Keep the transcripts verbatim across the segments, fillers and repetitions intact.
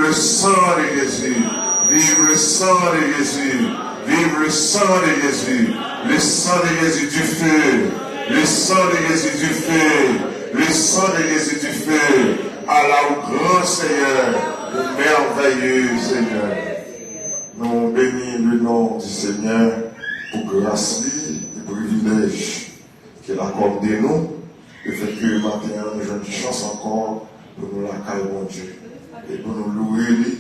Le sang de Jésus. Vive le sang de Jésus. Vive le sang de Jésus. Le sang de Jésus du feu. Le sang de Jésus du feu. Le sang de Jésus du feu. Ala ou gran Senyè, ou mèvèye Senyè. Nou beni le non di Senyè pou gras li e privilèj ke l akòde nou, lefètke maten an nou jwenn chans ankò pou nou lakay Bondye e pou nou louwe li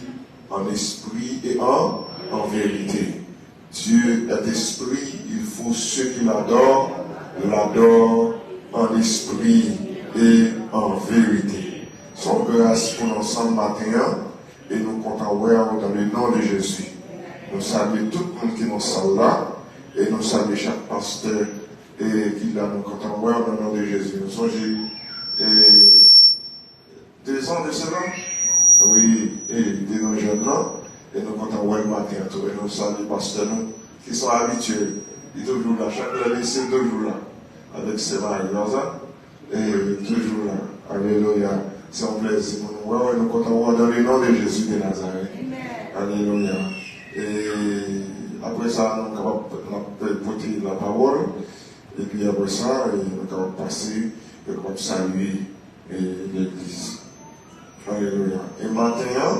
en esprit et en, en vérité. Dieu est esprit, il faut ceux qui l'adorent l'adorent en esprit et en vérité. Se yon gras pou nou ansanm maten an. E nou kontan wè w dans le nom de Jésus. Nou salye tout moun ki nan sal la e nou salye chak pastè e ki la, nou kontan wè w nan non de Jezi. Nou sonje e dezan de sela, wi, e dezan jèn nan, e nou kontan wè l maten an tou. E nou salye pastè nou ki se yon abitye, li toujou la, chak lè li se toujou la avèk sè Marie Rosa. E toujou la. Alelouya. Se yon plèzi pou nou wè w e nou kontan wè w dans le nom de Jésus de Nazareth. Alelouya. E apre sa, nou kapab n ap pote lapawòl. Epi apre sa, e nou kapab pase, nou kapab salye e legliz. Alelouya. E maten an,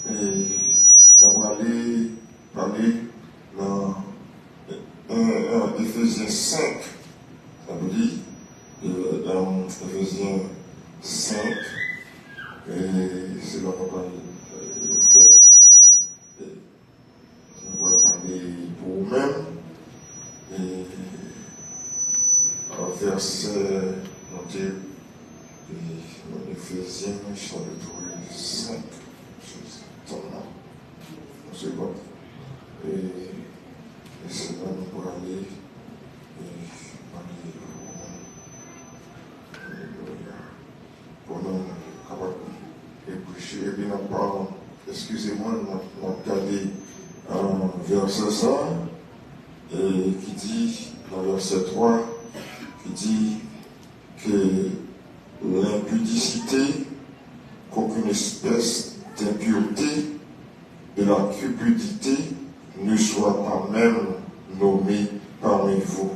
e n ap prale pale nan e, e, Efezyen senk. N ap li e, e, Efezyen senk. E se la nou pral e, fè e, nou pral pale pou ou menm. E vèsè, nou te e, nan Efezyen chapit senk. Tann la. Yon segonn. E, e se la nou prale e, prale pou, e, pou nou kapab e preche. Epi n ap, eskize mwen, n ap, n ap gade e, vèsè sa e, ki di, nan vèsè twa, ki di, que l'impudicité, qu'aucune espèce d'impureté, de la cupidité ne soit pas même nommée parmi vous,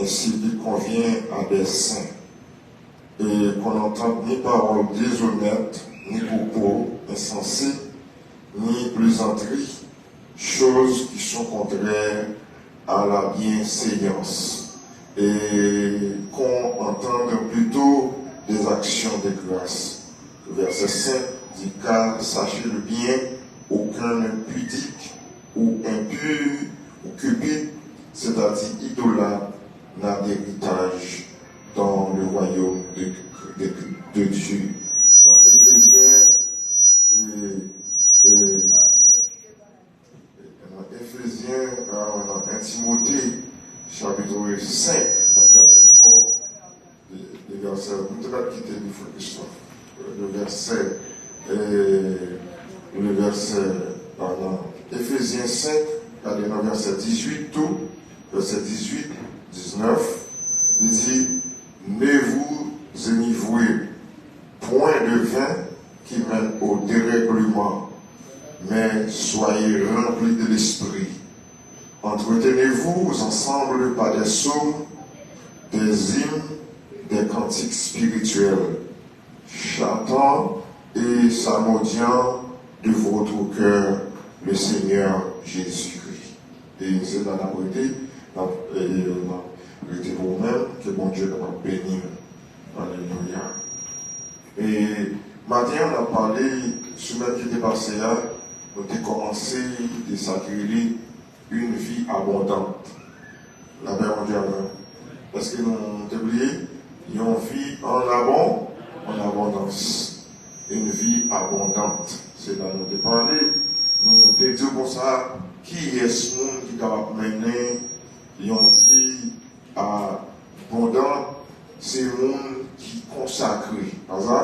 ainsi qu'il convient à des saints, et qu'on n'entende ni parole déshonnête, ni propos insensés, ni plaisanteries, choses qui sont contraires à la bienséance, et qu'on entende plutôt des actions de grâce. Verset cinq dit, car sachez-le bien, aucun impudique ou impur ou cupide, c'est-à-dire idolâtre, n'a d'héritage dans le royaume de, de, de Dieu. Dans Éphésiens, et, et, Nan Efezyen, nan, nan en Timote, chapit senk, n ap gade ankò, de, de vèsè, nou te mèt kite li, frè Christophe, le vèsè, e, le vèsè, a, nan Efezyen senk, gade nan vèsè dizuit tou, vèsè dizuit, diznèf, li di, ne vous enivrez point de vin qui mène au dérèglement, mais soyez remplis de l'Esprit. Entretenez-vous ensemble par des psaumes, des hymnes, des cantiques spirituels, chantant et salmodiant de votre cœur le Seigneur Jésus-Christ. E se la n ap rete, n ap, e, n ap rete pou ou menm, ke Bondye kapab beni w. Alelouya. E maten an, n ap pale, semèn ki te pase a, nou te kòmanse de sa ki rele une vie abondante. Lapè Bondye avè w. Èske nou te bliye? Yon vi an abon, an abondans. Une vie abondante. Se la nou te pale. Nou te di w konsa, kiyès moun ki kapab mennen yon vi abondan? Se moun ki konsakre. Pa sa?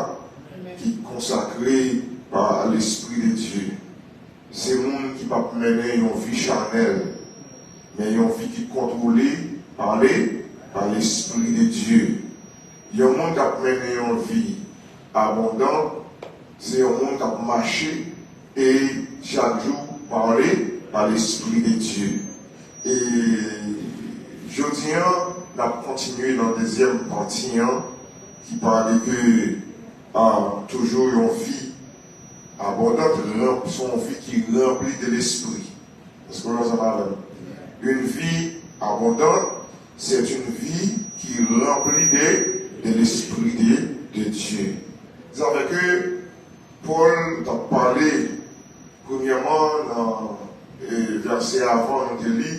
Ki konsakre pa Lespri de Dye. Se moun ki p ap mennen yon vi chanèl, men yon vi ki kontwole pa le, pa Lespri de Dye. Yon moun k ap mennen yon vi abondan, Se yon moun k ap mache e chak jou pale pa Lespri de Dye. E jodi a, n ap kontinye nan dezyèm pati an ki pale ke a, toujou yon vi abondant, ranp, se yon vi ki ranpli de Lespri. Èske nou ansanm avè m? Une vie abondante, c'est une vie qui est remplie de, de l'Esprit de, de Dieu. Sa fè ke Pòl t ap pale, premyèman, nan e, vèsè avan nou te li,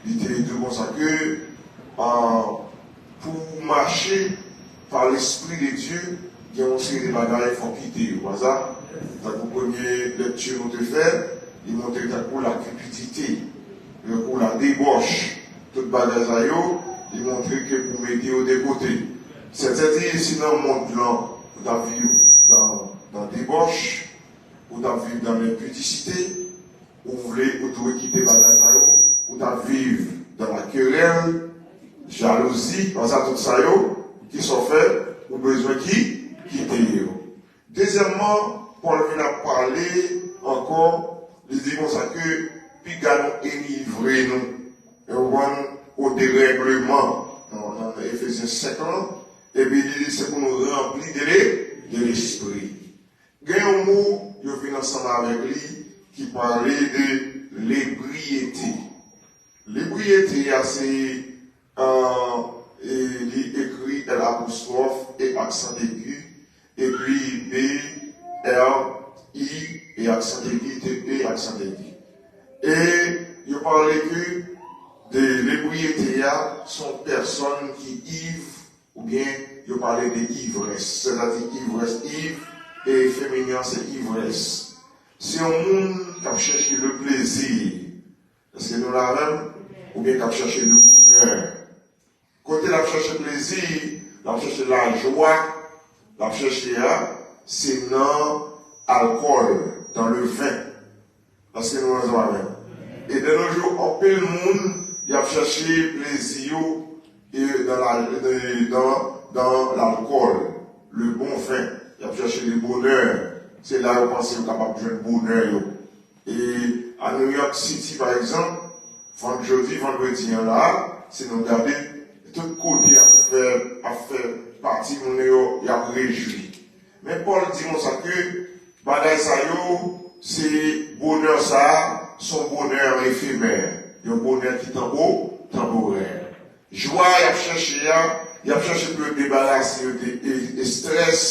li te di konsa ke a, pou w mache pa Lespri de Dye, gen yon seri de bagay fò w kite yo. Pa sa? Tankou premye lekti nou te fè, li montre tankou la cupidité, tankou la debòch, tout bagay sa yo, li montre ke pou mete yo de kote. Sètadi, si nan mond lan, ou t ap viv nan, nan debòch, ou t ap viv nan lenpidisite, ou vle, ou dwe kite bagay sa yo, ou t ap viv dans la querelle, jalouzi, konsa tout sa yo, ki sa w fè, ou bezwen ki, kite yo. Dezyèmman, Pòl vin ap pale ankò, li di konsa ke piga nou enivre nou, e w konprann, au dérèglement, nan, nan Efezyen senk lan, epi li di se pou nou ranpli de le, de Lespri. Gen yon mo yo vin ansanm avèk li ki pale de lebriyete. Lebriyete a se, e, e, li ekri L apostwòf E aksan egi, epi B R I E aksan egi, T E aksan egi. E yo pale ke de lebriyete a, se yon pèsòn ki iv, oubyen yo pale de ivrès, sètadi ivrès, iv, e feminen an se ivrès. Se yon moun k ap chèche le plezi. Èske nou la avè m? Oubyen k ap chèche le bonè. Kote l ap chèche plezi, l ap chèche lajwa, l ap chèche a, se nan alkòl, dans le vin. Èske nou ansanm avè m? E de nos jours, anpil moun, y ap chèche plezi yo e dans la, e dans, dans l'alcool, le bon vin. Y ap chèche le bonheur. Se la yo panse yo kapab jwenn bonè yo. E a New York City, pa egzanp, van-, jodi vandredi an la, si nou gade, tout kote y ap fè, ap fè pati, moun yo, y ap rejwi. Men Pòl di konsa ke bagay sa yo, se bonè sa a, se yon bonè efemè, yon bonè ki tanpo-, tanporè. Jwa y ap chèche a, y ap chèche pou yo debarase yo de e-, estrès,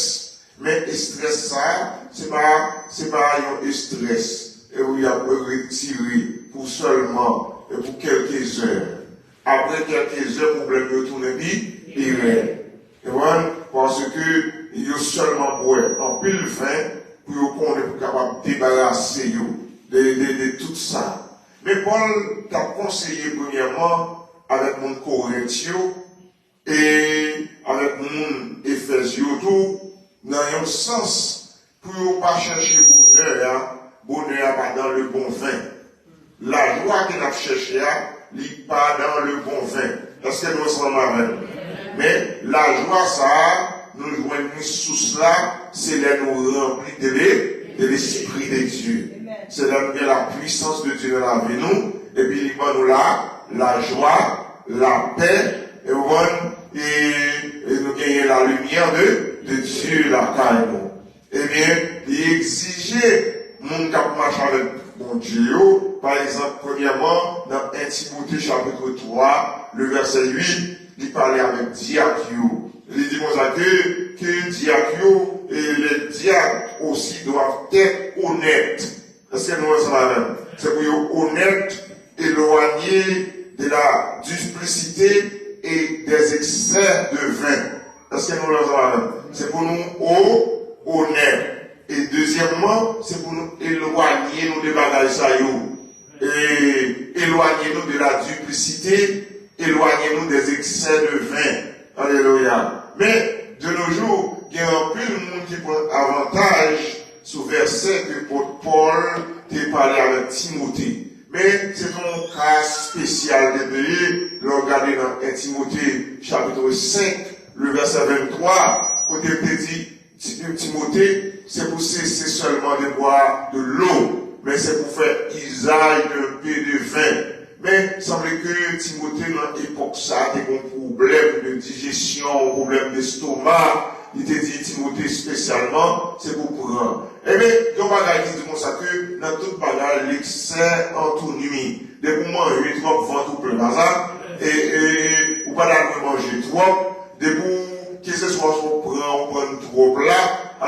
men estrès sa a, se pa, se pa yon estrès, e ou y ap retire pou sèlman, e pou kèlke zè. Apre kèlke zè, pwoblèm yo tounen pi, pi rèd. Ou konprann? Paske yo sèlman bwè anpil ven pou yo konnen pou kapab debarase yo de, de, de tout sa. Men Pòl t ap konseye premyèman avèk moun Korent yo e avèk moun Efèz yo tou, nan yon sans, pou yo pa chèche bonè a, bonè a pa dans le bon vin. Lajwa ke n ap chèche a, li pa dans le bon vin. Èske nou ansanm avè m? Men, lajwa sa a, nou jwenn li sous la, se lè nou ranpli de le, de l'Esprit de Dieu. Se lè nou gen la puissance de Dieu nan lavi nou, epi li ban nou la, lajwa, lapè, e, ou konprann, e, e nou genyen la lumière de, de Dieu lakay nou. Ebyen, li egzije moun k ap mache avèk Bondye yo, pa egzanp, premyèman, nan en Timote chapit twa, le vèsè uit, li pale avèk dyak yo. Li di konsa ke, ke dyak yo, e les diacres aussi doivent être honnêtes. Èske nou ansanm avè m? Se pou yo onèt, elwanye de la duplicité et des excès de vin. Èske nou ansanm avè m? Se pou nou o-, onèt. E dezyèmman, se pou nou elwanye nou de bagay sa yo. E elwanye nou de la duplicité, elwanye nou des excès de vin. Alelouya. Men, de nos jours, gen anpil moun ki pran avantaj sou vèsè ke apot Pòl te pale avèk Timote. Men, se te yon ka espesyal li te ye, lè w gade nan en Timote, chapit senk, le vèsè venntwa, kote l te di Ti-, Timote, Se pou sese sèlman de bwa de lo, men se pou fè izaj de enpe de ven. Men, sanble ke Timote nan epòk sa a te gen yon pwoblèm de dijesyon, yon pwoblèm destoma. Li te di Timote espesyalman, se pou pran. Ebyen, gen yon bagay ki di konsa ke nan tout bagay, l'excès en tout nuit. Depi w manje twòp, vant ou plen, pa sa? E, e, ou pa ta dwe manje twòp. Depi w, keseswa sa w pran, ou pran twòp la,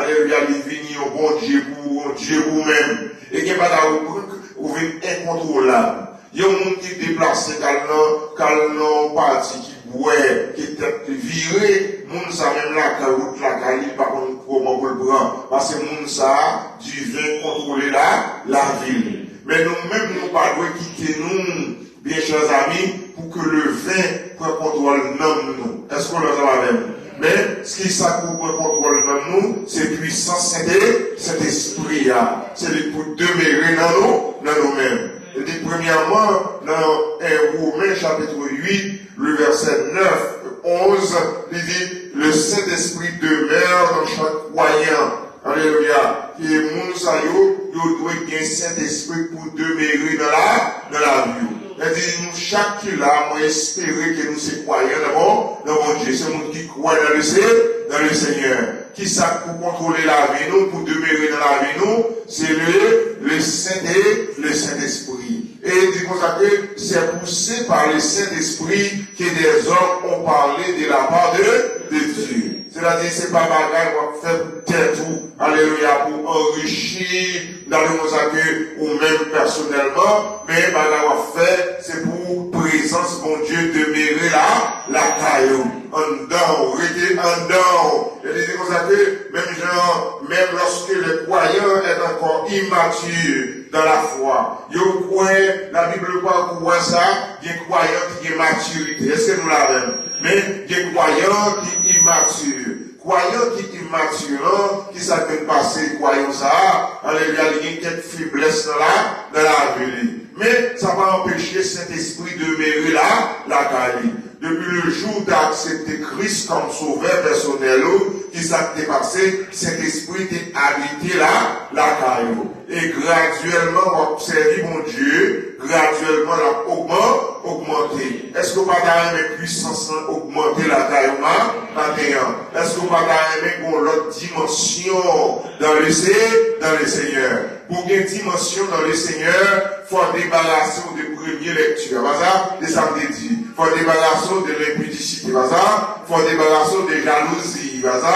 alelouya, li vini yon bondye pou, yon dye pou ou menm. E gen bagay ou pran, ou vin enkontwolab. Yon moun ki deplase k al nan, k al nan yon pati ki bwè, ke tèt li vire, moun sa menm lakay, wout lakay li, li pa konn kòman pou l pran. Paske moun sa, diven kontwole la, lavi l. Men nou menm, nou pa dwe kite nou, byen chè zami, pou ke le vin pran kontwòl nanm nou. Èske w ansanm avè m? Men, ki sa k pou pran kontwòl nanm nou? Se pwisans Sente, Sentespri a. Se li k pou demere nan nou, nan nou menm. Li di, premyèman, nan en Women chapit uit, le vèsè nèf, onz, li di, le Saint-Esprit demeure dans chaque croyant. Alelouya. E moun sa yo, yo dwe gen Sentespri pou demere nan la, nan lavi yo. Li di, nou chak ki la, mwen espere ke nou se kwayan nan Bon, nan Bondye. Se moun ki kwè nan le Se, nan le Senyè. Ki sa k pou kontwole lavi nou, pou demere nan lavi nou? Se le, le Sent e le Sentespri. E li di konsa ke c'est poussé par le Saint-Esprit que des hommes ont parlé de la part de, de Dieu. Sètadi, se pa bagay w ap fè pou tèt ou, alelouya, pou anrichi, m ta di konsa ke ou menm pèsonèlman, men bagay w ap fè, se pou prezans Bondye demere la, lakay ou, anndan ou, rete anndan ou. E li di konsa ke, menm jan, même lorsque le croyant est encore immature dans la foi. Yo kwè, Labib pa ankouraje sa, gen kwayan ki gen matirite. Èske nou la avè m? Men, gen kwayan ki imati. Kwayan ki imati an, ki sa k vin pase kwayan sa a? Alelouya, li gen kèk feblès nan la, nan lavi li. Men, sa pa anpeche Sentespri demere la, lakay li. Depi le jou w te aksepte Kris kòm Sovè pèsonèl ou, ki sa k te pase? Sentespri te abite la, lakay ou. E gradyèlman, w ap sèvi Bondye, gradyèlman, l ap ogman-, ogmante. Èske w pa ta renmen pwisans lan ogmante lakay ou ma-, maten an? Èske w pa ta renmen gen yon lòt dimansyon dans le Se-, dans le Seigneur? Pou gen dimansyon dans le Seigneur, fò w debarase w de premye lèkti a, pa sa? De sa m te di. Fò w debarase w de lenpidisite, pa sa? Fò w debarase w de jalouzi, pa sa?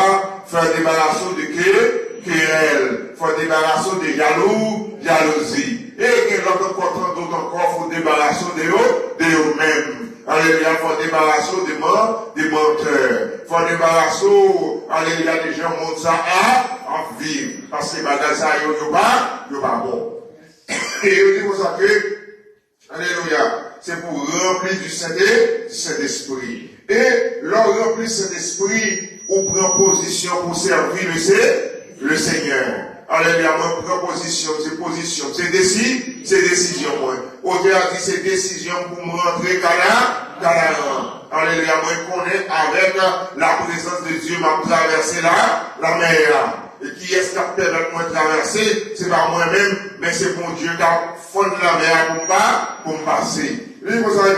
Fò w debarase w de ke-, kerèl. Fò w debarase w de jalou, jalouzi. E gen lòt ankò, tan dòt ankò, fò w debarase w de yo, de yo menm. Alelouya, fò w debarase w de man-, de mantè. Fò w debarase w, alelouya, de jan mond sa a ap viv. Paske bagay sa yo, yo pa, yo pa bon. E yo di konsa ke, alelouya, se pou ranpli di Sente-, di Sentespri. E lè w ranpli Sentespri, ou pran pozisyon pou sèvi le Se-, le Senyè. Alelouya, mwen pran pozisyon, se pozisyon, se desi-, se desizyon mwen. Otè a di se desizyon pou m rantre Kana-, Kanaran. Alelouya, mwen konnen avèk la prezans de Dye, m ap travèse la, lamè a. E kiyès k ap pèmèt mwen travèse? Se pa mwen menm, men se Bondye k ap fann lamè a pou m pa, pou m pase. Li di konsa,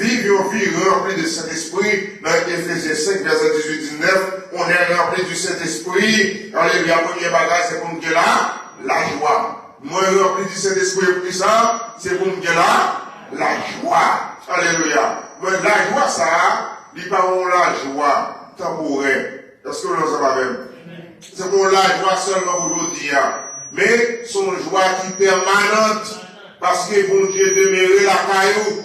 viv yon vi ranpli de Sentespri, nan Efezyen senk, vèsè dizuit, diznèf, on est rempli du Saint-Esprit. Alelouya, premye bagay, se pou m gen la, lajwa. Mwen ranpli di Sentespri, e poukisa? Se pou m gen la, lajwa. Alelouya. Men lajwa sa a, li pa yon lajwa tanporè. Èske w ansanm avè m? Se pa yon lajwa sèlman pou jodi a. Men, se yon jwa ki pèmanan. Paske Bondye demere lakay ou.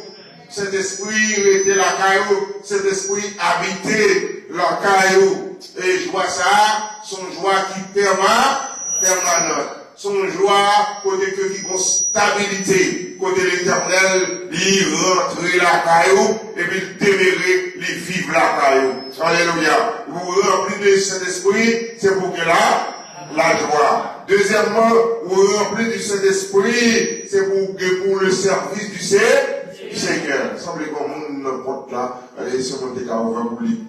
Sentespri rete lakay ou. Sentespri abite lakay ou. E jwa sa a, se yon jwa ki pèma-, pèmanan. Se yon jwa kote ke ki gon stabilite, kote Letènèl, li rantre lakay ou, epi l demere, li viv lakay ou. Alelouya. Ou ranpli de Sentespri, se pou gen la, lajwa. Dezyèmman, ou ranpli di Sentespri, se pou gen pou le service du Se-, Seigneur. Sanble gon moun nan pòt la, ale, se mwen te ka ouvè pou li.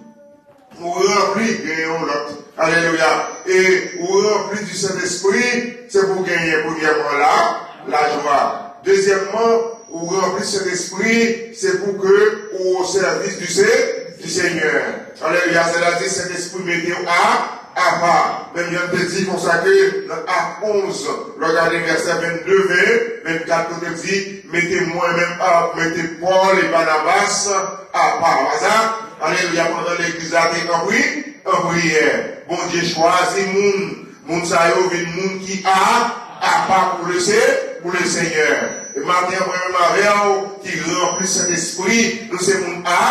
Ou ranpli, gen yon lòt. Alelouya. E ou ranpli di Sentespri, se pou genyen, premyèman, la, lajwa. Dezyèmman, ou ranpli Sentespri, se pou ke ou o sèvis di Se-, di Senyè. Alelouya. Sètadi, Sentespri mete w a, apa. Menm jan te di konsa ke nan Ak onz, lè w gade vèsè vennde, ven, vennkat, kote l di, mete mwen menm a, mete Pòl e Banabas apa. Wè sa? Alelouya. Pandan legliz la te an pri-, an priyè, Bondye chwazi moun. Moun sa yo vin moun ki a, apa pou le Se-, pou le Senyè. E maten an, mwen menm avè w ki ranpli Sentespri, nou se moun a,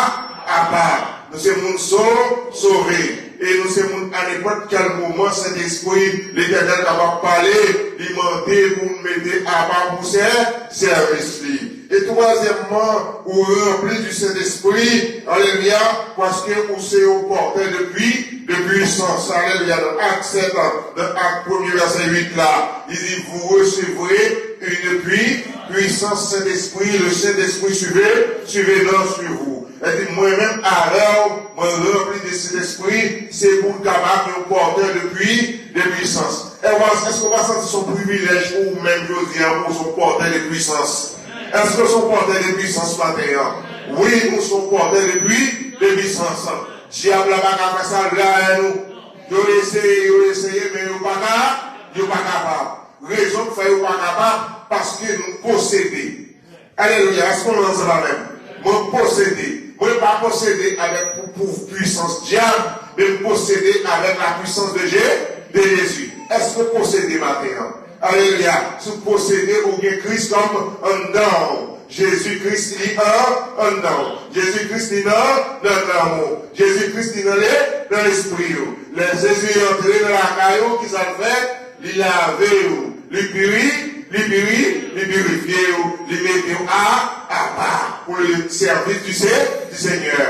apa. Nou se moun so-, sove. E nou se moun a nenpòt kèl moman Sentespri Letènèl kapab pale, li mande pou nou mete apa pou sè-, sèvis li. E twazyèmman, ou ranpli di Sentespri, alelouya, paske ou se yon pòtè de pwi-, de pwisans, alelouya, nan Ak sèt, nan Ak premye vèsè uit la, li di, vous recevrez une pui-, puissance Saint-Esprit, le Saint-Esprit surve-, survenant sur vous. Li di, mwen menm avè w, mwen ranpli de Sentespri, se pou l kapab yon pòtè de pwi-, de pwisans. Èske, èske w pa santi se yon privilèj pou ou menm jodi a, pou w se yon pòtè de pwisans? Èske w se yon pòtè de pwisans maten an? Wi, ou se yon pòtè de pwi-, de pwisans. Dyab la pa ka fè sa l vle avè nou. Yo eseye, yo eseye, men yo pa ka, yo pa kapab. Rezon k fè yo pa kapab, paske nou posede. Alelouya. Èske nou ansanm avè m? Mwen posede. Mwen pa posede avèk pou, pou pwisans dyab, men m posede avèk la puissance de Je-, de Jésus. Èske w posede maten an? Alelouya. Si w posede, ou gen Kris kòm anndan w. Jezi Kris li an, anndan w. Jezi Kris li nan, nan nanm ou. Jezi Kris li nan le, nan lespri ou. Lè Jezi antre nan lakay ou, kisa l fè? Li lave w, li piri-, li piri-, li pirifye w, li mete w a, apa pou le sèvis di Se-, di Senyè.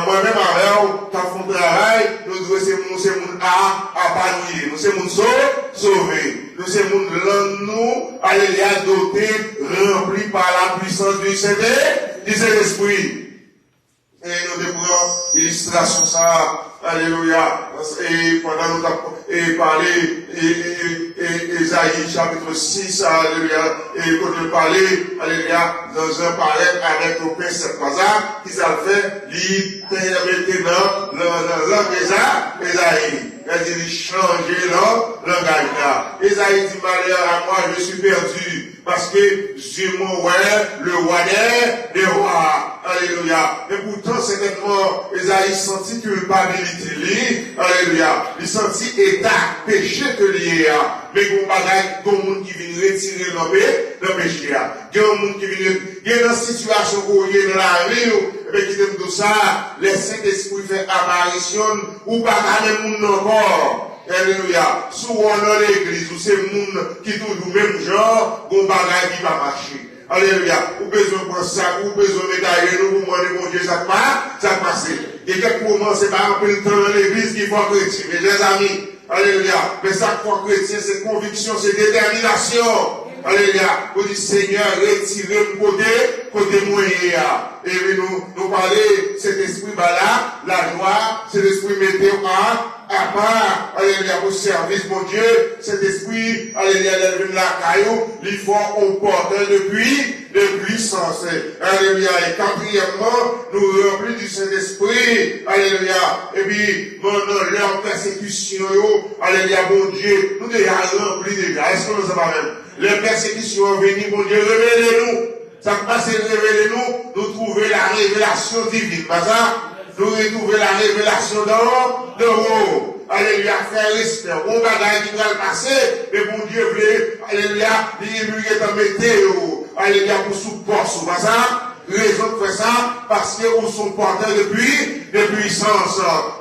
Mwen menm avè w, k ap fè yon travay, nou dwe se moun, se moun a, apa nou ye. Nou se moun so-, sove. Nou se moun lanm nou, alelouya, dote, ranpli pa la puissance du Saint-, du Saint-Esprit. E nou te pran ilistrasyon sa a, alelouya, e pandan nou t ap, e, pale, e, e, e, e, Ezayi chapit sis, alelouya, e kote l pale, alelouya, zanj lan parèt avèk yon pensèt konsa, kisa l fè? Li te mete nan, nan, nan lang Eza-, Ezayi. Sa vle di li chanje lan-, langaj la. Ezayi di, malheur à moi, je suis perdu. Paske zye mwen wè le roi des, des rois. Alelouya. E poutan, sètènman, Ezayi santi kilpabilite li. Alelouya. Li santi eta peche ke li ye a. Men gen yon bagay, gen yon moun ki vin retire l nan pe-, nan peche a. Gen yon moun ki vin, gen nan sitiyasyon ke w ye nan lavi w, ebyen kite m di w sa, lè Sentespri fè aparisyon l, ou pa ka menm moun nan ankò. Alelouya. Si w nan legliz, ou se moun ki toujou menm jan, gon bagay ki pa mache. Alelouya. Ou bezwen pran sa, ou bezwen met ajenou pou mande Bondye sa k pa, sa k pase. Gen kèk moman, se pa anpil tan nan legliz ki fè w kretyen. Mezanmi, alelouya. Men sa k fè w kretyen, se konviksyon, se detèminasyon. Alelouya. Ou di, Senyè, retire m kote, kote mwen ye a. Epi nou, nou pale, Sentespri ba la, lajwa, Sentespri mete w a, apa, alelouya, pou sèvis Bondye, Sentespri, alelouya, lè l vin lakay ou, li fè w yon pòtè de pwi-, de pwisans. Alelouya. E katriyèmman, nou ranpli di Sentespri, alelouya. Epi, pandan lè pèsekisyon yo, alelouya, Bondye, nou deja ranpli deja. Èske nou ansanm avè m? Lè pèsekisyon an vini, Bondye revele nou. Sa k pase, l revele nou, nou twouve la revelasyon divin. Pa sa? Nou retwouve la revelasyon dan, dan wo. Alelouya, fè respè. Gon bagay ki pral pase, men Bondye vle, alelouya, li, li gentan mete yo, alelouya, pou sou pòs ou. Pa sa? Rezon k fè sa, paske ou se yon pòtè de pwi-, de pwisans.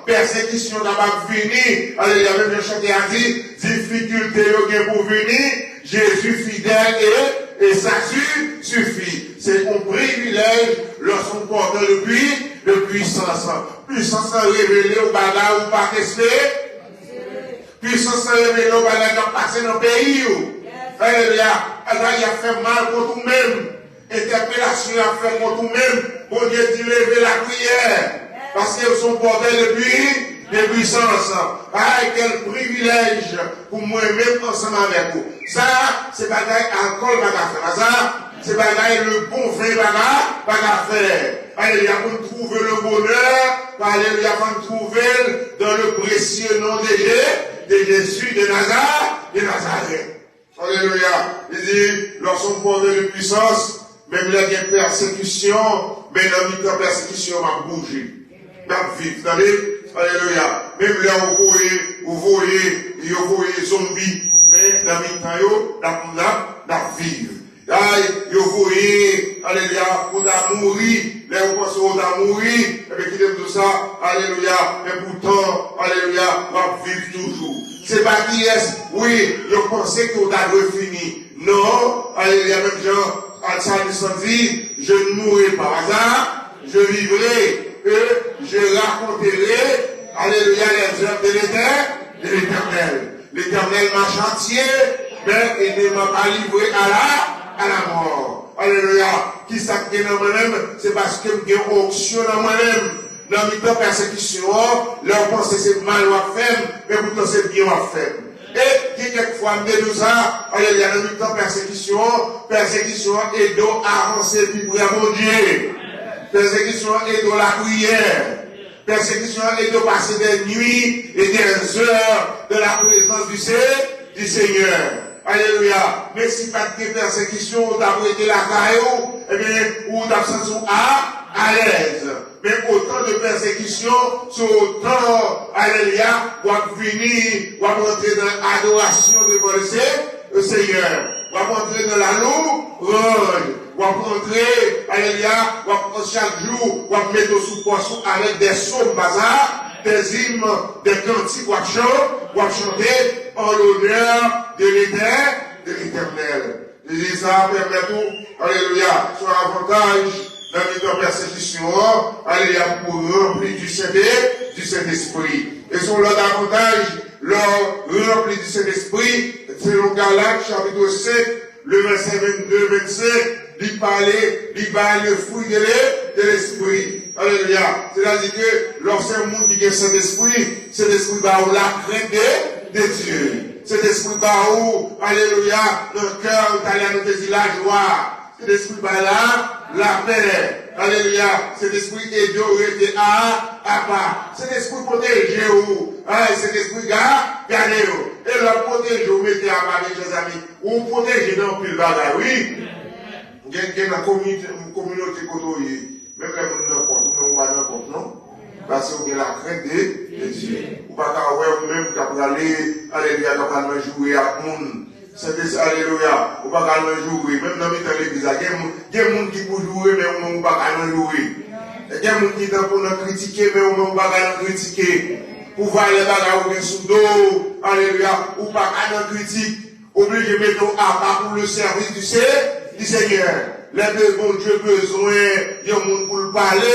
Pèsekisyon kapab vini, alelouya, menm jan chante a di, difikilte yo gen pou vini, Jezi fidèl e, e sa si-, sifi. Se yon privilèj lè w se yon pòtè de pwi-, de pwisans. Pwisans lan revele w bagay ou pa t espere. Pwisans lan revele w bagay k ap pase nan peyi w. Alelouya. Bagay y ap fè mal kont ou menm. Entèpelasyon y ap fè kont ou menm. Bondye di leve lapriyè. Paske w se yon pòtè de pwi-, de pwisans. Ay, kèl privilèj pou mwen menm ansanm avèk ou. Sa, se bagay alkòl pa ka fè. Pa sa, se bagay le bon ven pa ka, pa ka fè. Alelouya, pou n twouve le bonè, alelouya, fò n twouve l dans le précieux nom de Jé-, de Jésus de Naza-, de Nazareth. Alelouya. Li di, lorsqu'on promet de puissance, menm lè gen pèsekisyon, men nan mitan pèsekisyon, m ap bouje. M ap viv, tande? Alelouya. Menm lè ou voye, ou voye, yo voye zonbi, men nan mitan yo, n ap, n ap, n ap viv. Ay, yo voye, alelouya, ou ta mouri, lè yo panse ou ta mouri, ebyen kite m di w sa, alelouya, men poutan, alelouya, w ap viv toujou. Se pa kiyès, wi, yo panse ke w ta dwe fini. Non, alelouya, menm jan Psalm san di, je ne mourrai pas au hasard, je vivrai et je raconterai, alelouya, les œuvres de l'Éternel, de l'Éternel. L'Éternel m'a châtié, mais il ne m'a pas livré à la, à la mort. Alelouya. Ki sa k gen nan mwen menm? Se paske m gen onksyon nan mwen menm. Nan mitan pèsekisyon an, lè w panse se mal w ap fè m, men poutan se byen w ap fè m. E gen kèk fwa m te di w sa, alelouya, nan mitan pèsekisyon an, pèsekisyon an ede w avanse pi pre a Bondye. Pèsekisyon an ede w lapriyè. Pèsekisyon an ede w pase des nuits et des heures dans la présence du Sé-, du Seigneur. Alelouya. Men si pa t gen pèsekisyon, ou t ap rete lakay ou, ebyen, ou t ap santi w a, alèz. Men otan de pèsekisyon, se otan, alelouya, w ap vini, w ap rantre nan adorasyon devan le Se-, le Seyè. W ap rantre nan lalouranj. W ap rantre, alelouya, w ap chak jou, w ap mete w sou pòs ou avèk de sòm, pa sa, de zim, de kantik w ap chan-, w ap chante en l'honneur de l'Étè-, de l'Éternel. Li di sa pèmèt ou, alelouya, se yon avantaj nan mitan pèsekisyon an, alelouya, pou ranpli du Sentè-, du Sentespri. E se yon lòt avantaj, lè w ranpli du Sentespri, selon Galat, chapit senk, le vèsè vennde, vennsenk, li pale, li bay le fruit de l'e-, de l'esprit. Alelouya. Sètadi ke lòske yon moun ki gen Sentespri, Sentespri ba ou lakrent de, de Dye. Sentespri ba ou, alelouya, nan kè ou, talè nou te di lajwa. Sentespri ba la, lapè. Alelouya. Sentespri ede w rete a, apa. Sentespri pwoteje ou. Ay, Sentespri ga, gade ou. E lè l pwoteje ou, mete apa, mezanmi. Ou pwoteje nan anpil bagay, wi. Gen, gen nan komi-, kominote kote w ye. Menm lè moun nan kont ou, men ou pa nan kont, non. Paske ou gen lakrent de, de Dye. Ou pa ka wè ou menm k ap prale, alelouya, k ap al nan joure ak moun. Sentespri, alelouya. Ou pa ka al nan joure. Menm nan mitan legliz la, gen moun, gen moun ki pou joure, men ou menm ou pa ka nan joure. Gen moun ki tankou nan kritike, men ou menm ou pa ka nan kritike. Pou valè bagay ou gen sou do w, alelouya, ou pa ka nan kritik. Oblije mete w apa pou le sèvis du Se-, du Senyè. Lè de Bondye bezwen yon moun pou l pale,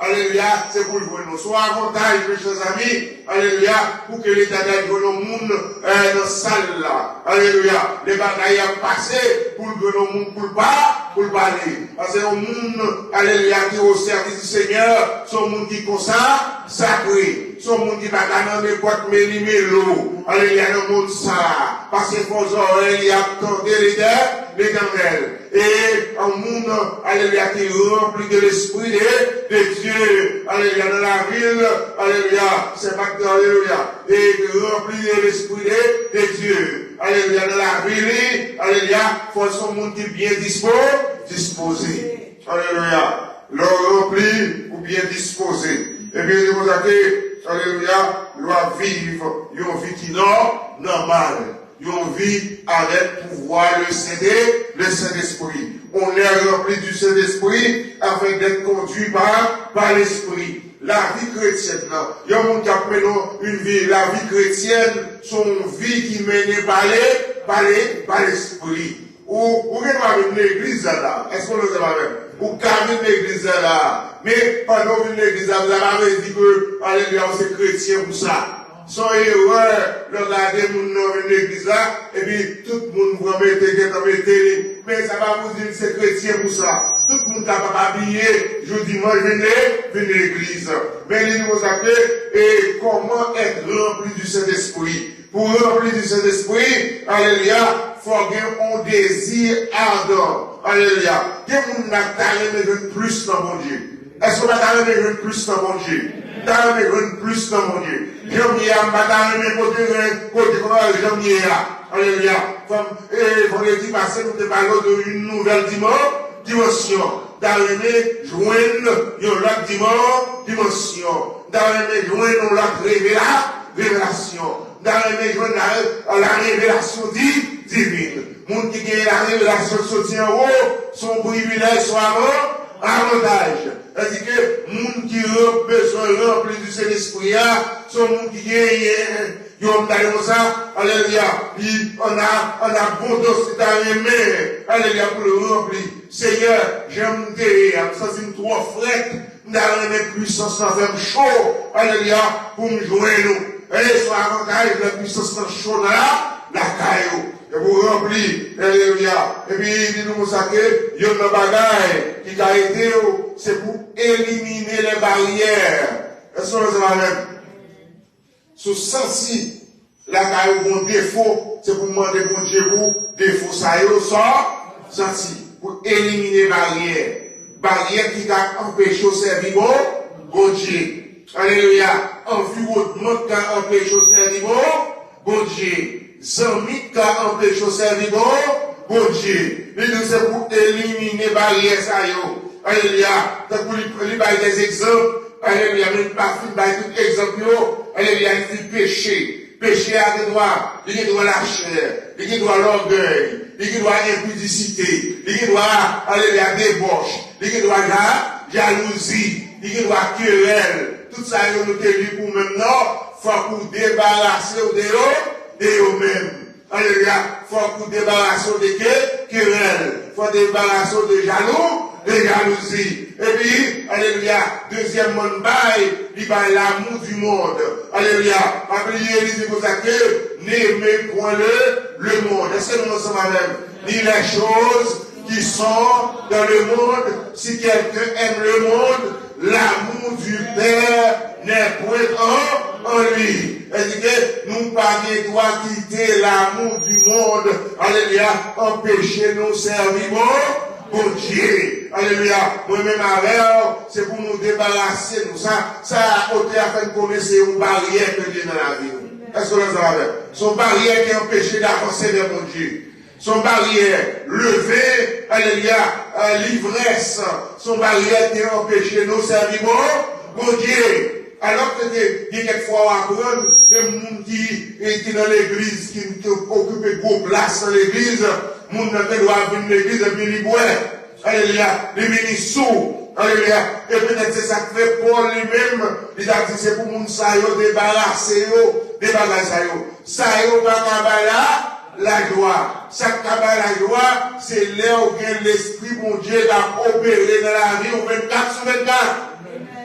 alelouya, se pou l jwenn ou. Se yon avantaj, mechè zanmi, alelouya, pou ke Letènèl jwenn yon moun, eh, nan sal la. Alelouya. Lè bagay ap pase, pou l jwenn yon moun pou l pa, pou l pale. Paske yon moun, alelouya, ki o sèvis du Senyè, se yon moun ki konsa, sakre. Se yon moun ki pa ka nan nenpòt meli melo. Alelouya, nan mond sa a. Paske fò zòrèy li ap tande Letè-, Letènèl. E yon moun, alelouya, ki ranpli de lespri de, de Dye. Alelouya, nan lavi l, alelouya, se pa, alelouya. E ranpli de lespri de, de Dye. Alelouya, nan lavi li, alelouya, fò se yon moun ki byen dispo-, dispoze. Alelouya. Lè w ranpli, ou byen dispoze. Epi li di konsa ke, alelouya, lè w ap viv yon vi ki nò-, nòmal. Yon vi avèk pouvwa le Sentè-, le Sentespri. On est rempli du Saint-Esprit afin d'être conduit par, par l'Esprit. Lavi kretyèn nan, yon moun k ap mennen yon vi, lavi kretyèn, se yon vi ki mennen pa le, pa le, pa lespri. Ou, ou gen dwa vin legliz la, la. Èske w ansanm avè m? Ou ka vin legliz la, la. Men, pandan w vin legliz la, sa pa vle di ke, alelouya, ou se kretyen pou sa. Se yon erè lè w gade moun nan vin legliz la, epi tout moun pran mete, gentan mete li. Men sa pa pou di l se kretyen pou sa. Tout moun kapab abiye jou dimanch vin le, vin legliz. Men li di konsa ke, e, comment être rempli du Saint-Esprit. Pou ranpli di Sentespri, alelouya, fò gen yon dezi adan. Alelouya. Gen moun la ki ta renmen jwenn plis nan Bondye. Èske w pa ta renmen jwenn plis nan Bondye? M ta renmen jwenn plis nan Bondye. Jan m ye a, m pa ta renmen kote, kote, kote jan m ye a. Alelouya. Fò m, e, vandredi pase, nou te pale w de yon nouvèl diman-, dimansyon. M ta renmen jwenn yon lòt diman-, dimansyon. M ta renmen jwenn yon lòt revela-, revelasyon. M ta renmen jwenn la, la revelasyon di-, divin. Moun ki gen la revelasyon ki soti anwo, se yon privilèj, se yon avan-, avantaj. Sètadi ke moun ki ran-, bezwen ranpli di Sentespri a, se yon moun ki genyen, yon, m ta di konsa, alelouya, li ann a-, ann abondans, li ta renmen, alelouya, pou l ranpli. Senyè, jan m te ye a, m santi m twò frèt, m ta renmen pwisans lan fè m cho, alelouya, pou m jwenn ou. E se yon avantaj lè pwisans lan cho nan la, lakay ou. E pou ranpli, alelouya. Epi li di nou konsa ke yonn nan bagay ki ka ede w, se pou elimine lè baryè. Èske w ansanm avè m? Si w santi lakay ou gon defo, se pou w mande Bondye pou defo sa yo sò-, santi, pou elimine baryè. Baryè ki ka anpeche w sèvi Bon-, Bondye. Alelouya. Anviwònman ki ka anpeche w sèvi Bon-, Bondye. Zanmi ki ka anpeche w sèvi Bon-, Bondye. Li di w se pou elimine baryè sa yo. Alelouya. Tankou li, li bay de egzanp. Alelouya. Men li pa fin bay tout egzanp yo. Alelouya. Li di peche. Peche a gen dwa, li gen dwa lachè, li gen dwa lògèy, li gen dwa enpidisite, li gen dwa, alelouya, debòch, li gen dwa ja-, jalouzi, li gen dwa kerèl. Tout sa yo nou te li pou menm non. Fòk ou debarase w de yo, de yo menm. Alelouya. Fòk ou debarase w de ke-, kerèl. Fòk ou debarase w de jalou, de jalouzi. Epi, alelouya, dezyèmman, li bay, li bay l'amour du monde. Alelouya. Pa bliye, li di konsa ke, n'aimez point le, le monde. Èske nou ansanm avè m? Ni les choses qui sont dans le monde. Si quelqu'un aime le monde, l'amour du Père n'est point en, en lui. Sètadi ke nou pa gen dwa kite l'amour du monde, alelouya, anpeche nou sèvi Bon-, Bondye. Alelouya. Mwen menm avè w, se pou nou debarase nou. Sa, sa otè a fè n konnen se yon baryè ke gen nan lavi nou. Èske w ansanm avè m? Se yon baryè ki anpeche n avanse vè Bondye. Se yon baryè, leven, alelouya, e, livrès, se yon baryè ki anpeche nou sèvi Bon-, Bondye. Alò ke te, gen kèk fwa w aprann, menm moun ki, e, ki nan legliz, ki, ki okipe gwo plas nan legliz, moun nan te dwa vin legliz epi li bwè. Alelouya, li vini sou. Alelouya. E petèt se sa k fè Pòl li menm, li t ap di se pou moun sa yo debarase yo de bagay sa yo. Sa yo pa ka bay la, lajwa. Sa k ka bay lajwa, se lè w gen Lespri Bondye k ap opere nan lavi w vennkat sou vennkat.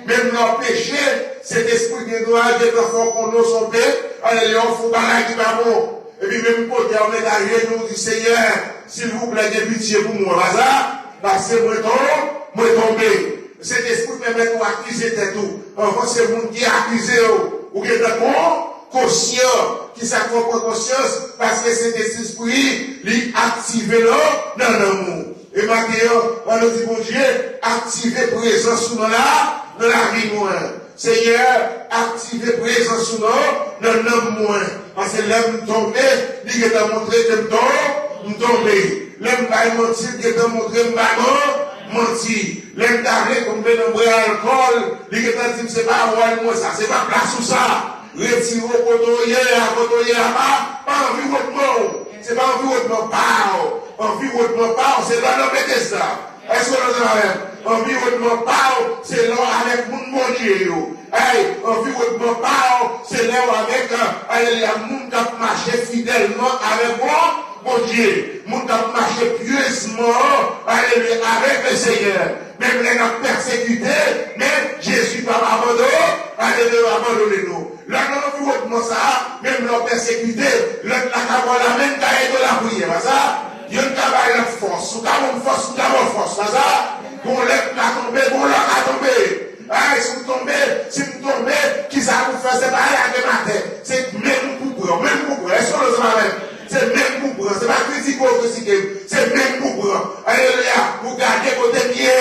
Menm lè w peche, Sentespri gen dwa gentan fè w konnen w se yon pe-, alelouya, w fè yon bagay ki pa bon. Epi menm kote a, w mete ajenou, w di, Senyè, silvouplè, gen pitye pou mwen. Pa sa, paske mwen ton-, mwen tonbe. Sentespri pèmèt ou akize tèt ou. Anvan se moun ki akize w, ou gentan kon-, konsyan. Kisa k fè w pran konsyans? Paske Sentespri, li aktive nan, nan nanm ou. E maten an, ann nou di Bondye, aktive prezans ou nan la, nan lavi mwen. Senyè, aktive prezans ou nan, nan nanm mwen. Paske lè m tonbe, li gentan montre ke m ton-, m tonbe. Lè m bay manti, li gentan montre m bay man-, manti. Lè m ta vle tonbe nan bwè alkòl, li gentan di m se pa wòl mwen sa, se pa plas ou sa. Retire w kote w ye a, kote w ye a pa, pa anviwònman w. Se pa anviwònman pa w. Anviwònman pa w, se lè w nan Betesda. Èske w ansanm avè m? Anviwònman pa w, se lè w avèk moun Bondye yo. Èy, anviwònman pa w, se lè w avèk, alelouya, moun k ap mache fidèlman avèk Bon-, Bondye. Moun k ap mache pyezman, alelouya, avèk Lesenyè. Menm lè n ap pèsekite, men Jezi p ap abandone. Alelouya, abandone nou. Lè nan anviwònman sa a, menm lè w pèsekite, lòt la ka ba w lamen, ka ede w lapriyè, pa sa? Youn ka bay lòt fòs. Ou ka ban m fòs, m ka ba w fòs, pa sa? Gon lè m ka tonbe, gon lè w ka tonbe. Ay, si m tonbe, si m tonbe, kisa pou fè? Se pa lage m atè. Se men m pou pran, men m pou pran. Èske w ansanm avè m? Se men m pou pran. Se pa kritike w kritike m. Se men m pou pran. Alelouya. Pou gade kote m ye.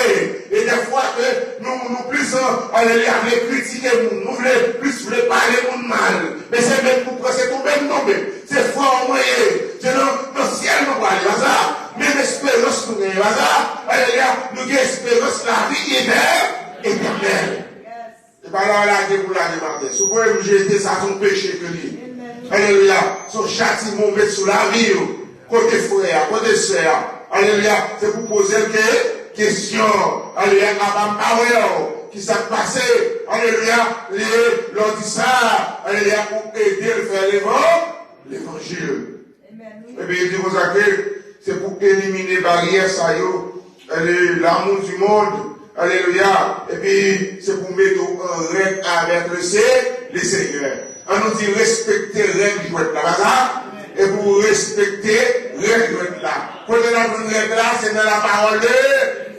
E dèfwa ke nou, nou plis, alelouya, vle kritike moun. Nou vle plis vle pale moun mal. Men se men m pou pran. Se tonbe m tonbe. Se frè w mwen ye. Se nan, nan syèl nou prale. Pa sa? Menm esperans nou genyen. Pa sa? Alelouya. Nou gen esperans lavi etè-, etènèl. Se pa la w lage pou lage m atè. Si w voye m jete, sa se yon peche ke li ye. Alelouya. Se yon chatiman w met sou lavi w. Kote frè a, kote sè a. Alelouya. Se pou poze l ke, kesyon. Alelouya. Apa m pa wè w. Kisa k pase? Alelouya. Li, lè w di sa, alelouya, pou ede l fè levan-, levanjil. Epi li di konsa ke se pou elimine baryè sa yo, le, l'amour du monde, alelouya, epi se pou mete w an règ avèk le Se-, le Senyè. An nou di respekte règ jwèt la, pa sa? E pou respekte règ jwèt la. Kote n ap jwenn règ la? Se nan la parole de,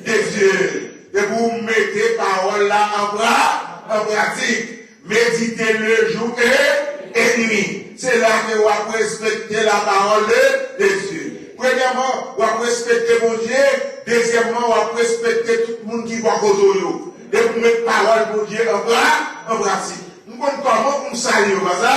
de Dieu. E pou w mete pawòl la an pra-, an pratik. Méditez le jour et, et nuit. Se la ke w ap respekte la parole de, de Dieu. Premyèman, w ap respekte Bondye. Dezyèmman, w ap respekte tout moun ki bò kote w yo. Depi w met pawòl Bondye an pra-, an pratik. M konn kòman pou m salye w, pa sa?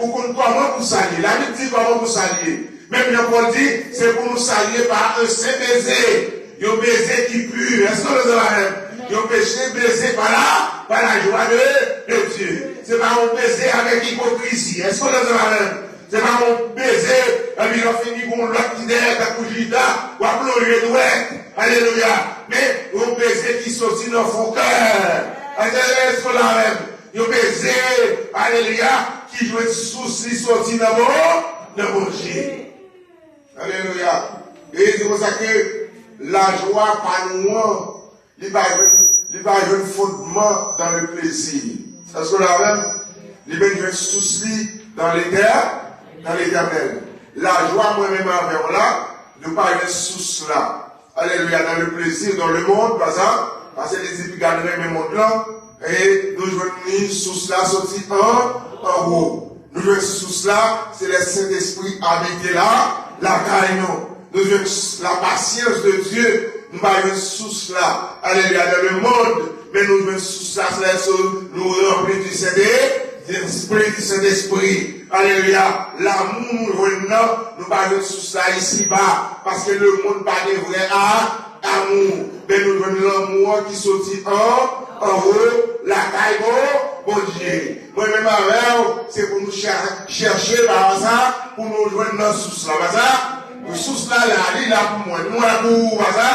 Ou konn kòman pou w salye. Labib di kòman pou w salye. Menm jan Pòl di, se pou nou salye pa un saint baiser. Yon beze ki pi. Èske w ansanm avè m? Yon beze, beze pa la, pa la joie de, de Dieu. Se pa yon beze avèk ipokrizi. Èske w ansanm avè m? Se pa yon beze, epi lè w fini, gon lòt ki dèyè, tankou Jida, w ap lonje dwèt. Alelouya. Men, yon beze ki soti nan fon kè. Èske w la avè m? Yon beze, alelouya, ki jwenn sous li soti nan Bon-, nan Bondye. Alelouya. E li di konsa ke lajwa pa nou an, li pa jwenn, li pa jwenn fondman dans le plaisir. Èske w la avè m? Li vin jwenn sous li dans l'étè-, dans l'Éternel. Lajwa mwen menm avè w la, nou pa jwenn sous la. Alelouya, dans le plaisir, dans le monde, pa sa? Paske li di piga n renmen mond lan, e nou jwenn li sous la soti an, anwo. Nou jwenn sous la, se lè Sentespri abite la, lakay nou. Nou jwenn s-, la patience de Dieu, nou pa jwenn sous la, alelouya, dans le monde, men nou jwenn sous la, se lè so-, nou ranpli di Sentespri, di Sentespri. Alelouya. Lanmou nou jwenn nan, nou pa jwenn sous la isiba, paske lemonn pa gen vrè a-, amou. Men nou jwenn lanmou an ki soti an, anwo, lakay Bon-, Bondye. Mwen menm avè w, se pou nou chè-, chèche pa sa, pou nou jwenn nan sous la, pa sa? Sous la la, li la pou mwen, nou la pou ou, pa sa?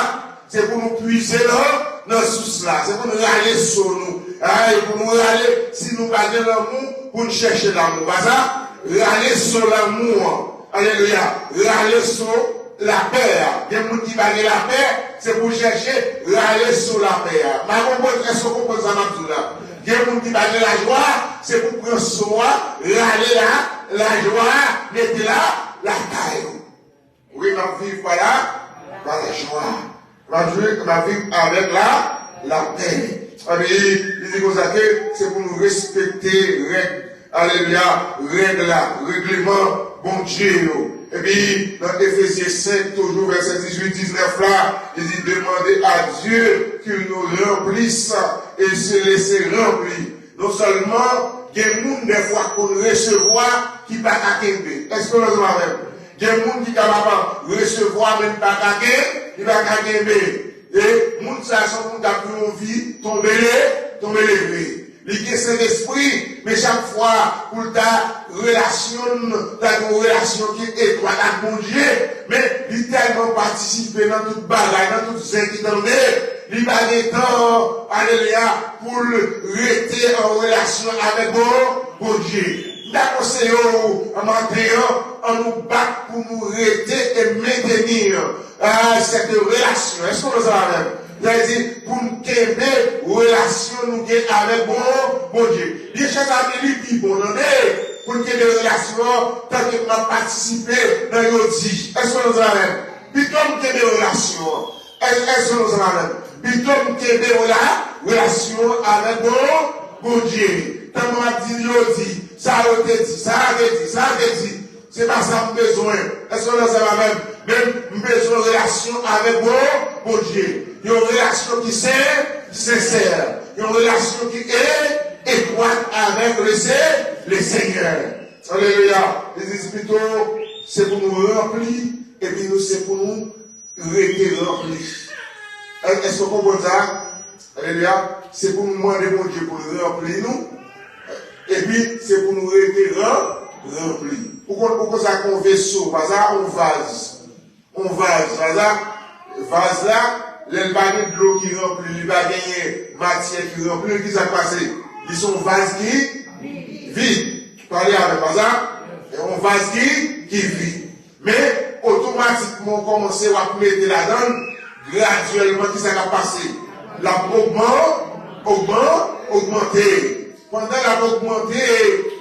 Se pou nou pwize nan, nan sous la. Se pou nou rale so nou. Ay, pou nou rale, si nou pa gen lanmou, pou nou chèche lanmou. Pa sa? Rale so lanmou an. Alelouya. Rale so lapè a. Gen moun ki pa gen lapè, se pou chèche rale so lapè a. M pa konprann, èske w konprann sa m ap di w la? Gen moun ki pa gen lajwa, se pou pran so a, rale la, lajwa a, mete la, lakay ou. Wi, m ap viv pa la, pa lajwa. M ap jwi, m ap viv avèk la, lapè. Epi, li di konsa ke se pou nou respekte règ, alelouya, règ la, regleman Bondye yo. Epi, nan Efezyen senk, toujou vèsè dizuit, diznèf la, li di, demandez à Dieu qu'il nous remplisse et se laisser remplir. Non sèlman gen moun dèfwa konn resevwa ki pa ka kenbe. Èske w ansanm avè m? Gen moun ki kapab resevwa, men li pa ka ken-, li pa ka kenbe. E moun sa a se yon moun k ap viv yon vi tonbe le-, tonbe leve. Li gen Sentespri, men chak fwa pou l ta relasyon, ta gen yon relasyon ki etwat ak Bondye, men li tèlman patisipe nan tout bagay, nan tout zen ki tande, li pa gen tan, alelouya, pou l rete an relasyon avèk Bon-, Bondye. M ta konseye w, an maten an, ann nou bat pou nou rete e menteni, a, sèt relasyon. Èske w ansanm avè m? Sa vle di, pou n kenbe relasyon nou gen avèk bon, Bondye. Li chak ane, li pi bon, tande, pou n kenbe relasyon an, tanke m ap patisipe nan yo di. Èske nou ansanm avè m? Pito m kenbe relasyon an. Èske nou ansanm avè m? Pito m kenbe rela, relasyon an avèk bon, Bondye. Tanke m ap di yo di, sa yo te di, sa a te di, sa a te di. Se pa sa m bezwen. Èske nou ansanm avè m? Men m bezwen relasyon avèk bon, Bondye. Yon relasyon ki sen, sensè. Yon relasyon ki e, etwat avèk le se, le Senyè. Alelouya. Li di pito, se pou nou ranpli, epi nou se pou nou rete ranpli. È-, èske w konprann sa? Alelouya. Se pou nou mande Bondye pou l ranpli nou. Epi, se pou nou rete ran, ranpli. Ou konn, ou konn sa k yon veso, pa sa, yon vaz. Yon vaz, pa sa, vaz la, lè l pa gen dlo ki ranpli, li pa genyen matyè ki ranpli l, ki sa k pase? Li se yon vaz ki vid. Pale avè m, pa sa? Yon vaz ki, ki vid. Men, otomatikman, w kòmanse, w ap mete ladan l, gradyèlman, ki sa k ap pase? L ap ogman, ogman, ogmante. Pandan l ap ogmante,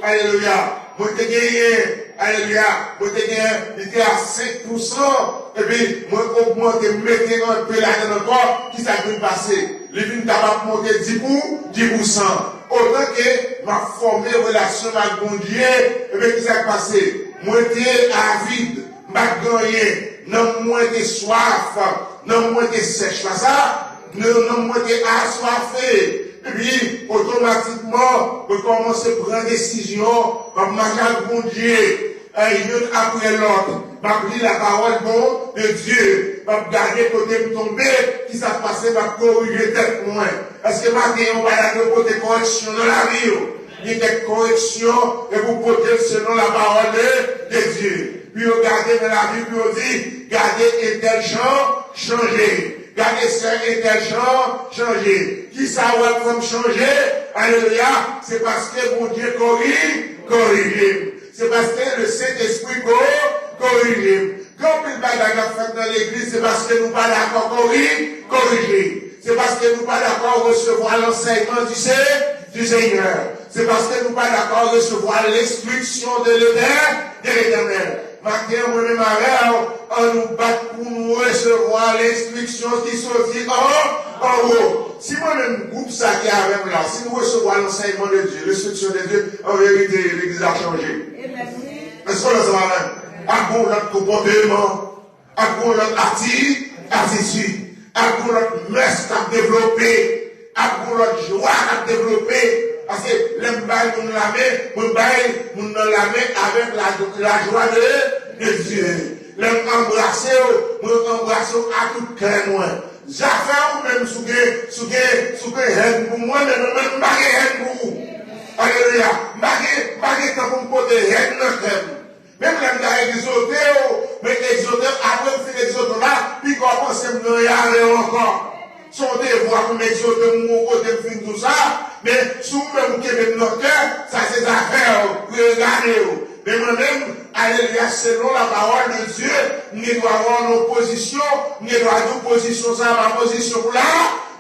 alelouya, mwen te genyen, alelouya, mwen te genyen, li te a senk pousan, epi mwen ogmante, m mete anpe ladan l ankò, ki sa k vin pase? Li vin kapab monte dis pou, dis pousan. Otan ke m ap fòme relasyon m ak Bondye, ebyen, ki sa k pase? Mwen te avid, m pa t gen anyen, nanm mwen te swaf, nanm mwen te sèch, pa sa? Nanm mwen te aswafe. Epi, otomatikman, mwen kòmanse pran desizyon, m ap mache ak Bondye. Youn apre lòt, m ap li lapawòl bon de Dye. M ap gade kote m tonbe, ki sa k pase, m ap korije tèt mwen. Èske maten an, w pa dakò pote kòreksyon nan lavi w? Gen kèk kòreksyon, e pou pote l selon lapawòl de, de Dye. Pou yo gade nan lavi, pou yo di, gade entèl jan chanje. Gade sè entèl jan chanje. Ki sa w wè k fè m chanje? Alelouya. Se paske Bondye kori, korije m. Se paske le Sentespri ko, korije m. Gen anpil bagay k ap fèt nan legliz, se paske nou pa dakò kori, korije. Se paske nou pa dakò resevwa lansèyman di Se, di Senyè. Se paske nou pa dakò resevwa lenstriksyon de Letè, de Letènèl. Maten an, mwen menm avè w, ann nou bat pou nou resevwa lenstriksyon ki soti an, anwo. Si mwen menm, gwoup sa ki avè m la, si nou resevwa lansèyman de Dye, lenstriksyon de Dye, an verite, legliz la chanje. Èske w ansanm avè m? Ap gen yon lòt konpòteman, ap gen yon lòt ati, atitid, ap gen yon lòt mès k ap devlope, ap gen yon lòt jwa k ap devlope. Paske lè m bay moun lamen, mwen bay moun nan lamen avèk la, lajwa de, de Dye. Lè m anbrase w, mwen anbrase w a tout kè mwen. Zafè ou menm, si w gen, si w gen, si w gen hèn pou mwen, men mwen menm m pa gen hèn pou ou. Alelouya. M pa gen, m pa gen tan pou m pote hèn nan kè m. Menm lè m ta egzote w, mwen egzote w, apre m fin egzote w la, piko w panse m nan yare w ankò. Se yon devwa pou m egzote w, m yon kote m fin di w sa, men si w menm ou kenbe m nan kè, sa se zafè w, regade w. Men mwen menm, alelouya, selon lapawòl de Dye, m gen dwa wè w nan yon pozisyon, m gen dwa di w pozisyon sa a pa pozisyon pou la,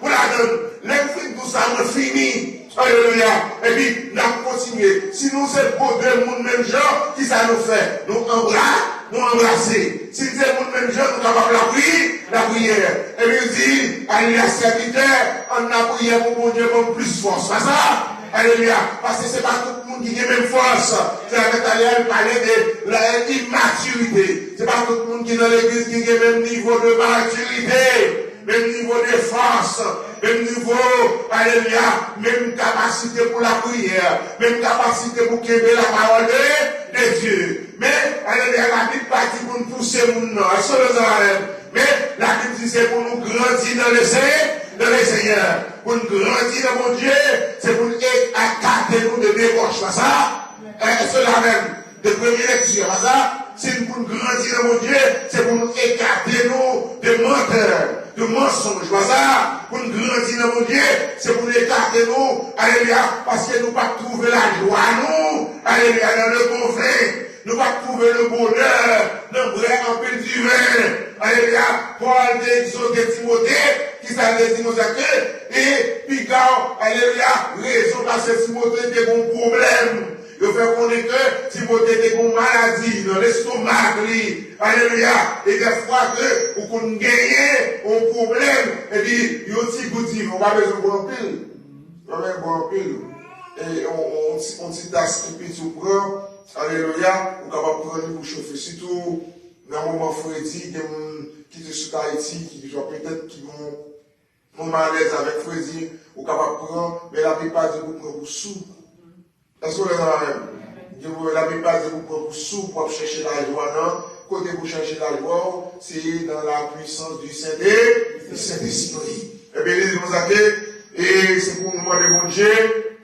pou ladann. Lè m fin di w sa, mwen fini. Alelouya. Epi, n ap kontinye. Si nou se bon de moun menm jan, ki sa nou fè? Nou anbra, nou anbrase. Si n se moun menm jan, nou kapab lapri, lapriyè. Epi, l di, alelouya, sèvitè, ann lapriyè pou Bondye ban m plis fòs. Pa sa? Alelouya. Paske se pa tout moun ki gen menm fòs. Se avèk talè a, l pale de la imatirite. Se pa tout moun ki nan legliz ki gen menm nivo de matirite. Menm nivo de fòs, menm nivo, alelouya, menm kapasite pou lapriyè, menm kapasite pou kenbe lapawòl de, de Dye. Men, alelouya, Labib pa di pou n pouse moun nan. Èske nou avè m? Men, Labib di se pou nou grandi nan le Senyè, nan le Senyè. Pou n grandi nan Bondye, se pou n e-, ekate nou de debòch, pa sa? Èske nou avè m? De premye lekti a, pa sa? Si n pou n grandi nan Bondye, se pou nou ekate nou de mantè, de mansonj, pa sa? Pou n grandi nan Bondye, se pou n ekate nou, alelouya, paske nou p ap twouve lajwa nou, alelouya, nan le bon vin. Nou p ap twouve le bonè nan bwè anpil diven. Alelouya, Pòl te egzòte Timote, Kisa l te di nou sa ke, e, piga, alelouya, rezon paske Timote te gen yon pwoblèm. Yo fè konnen ke Timote te gen yon maladi nan lestomak li. Alelouya. E dèfwa ke ou konn genyen yon pwoblèm, epi yon ti gout diven, ou pa bezwen bwè anpil. Ou pa bezwen bwè anpil. E yon, yon ti, yon ti tas ki piti ou pran, alelouya, ou kapab pran li pou chofe. Sitou nan moman fredi, gen moun ki te sot Ayiti, ki petèt ki gon, gon malèz avèk fredi, ou kapab pran, men Labib pa di pou pran pou sou. Èske w la avè m? Gen moun, Labib pa di pou pran pou sou, pou ap chèche lajwa, non. Kote pou chèche lajwa w, se nan la puissance du Saint, du Saint-Esprit. Ebyen, li di konsa ke, e se pou nou mande Bondye,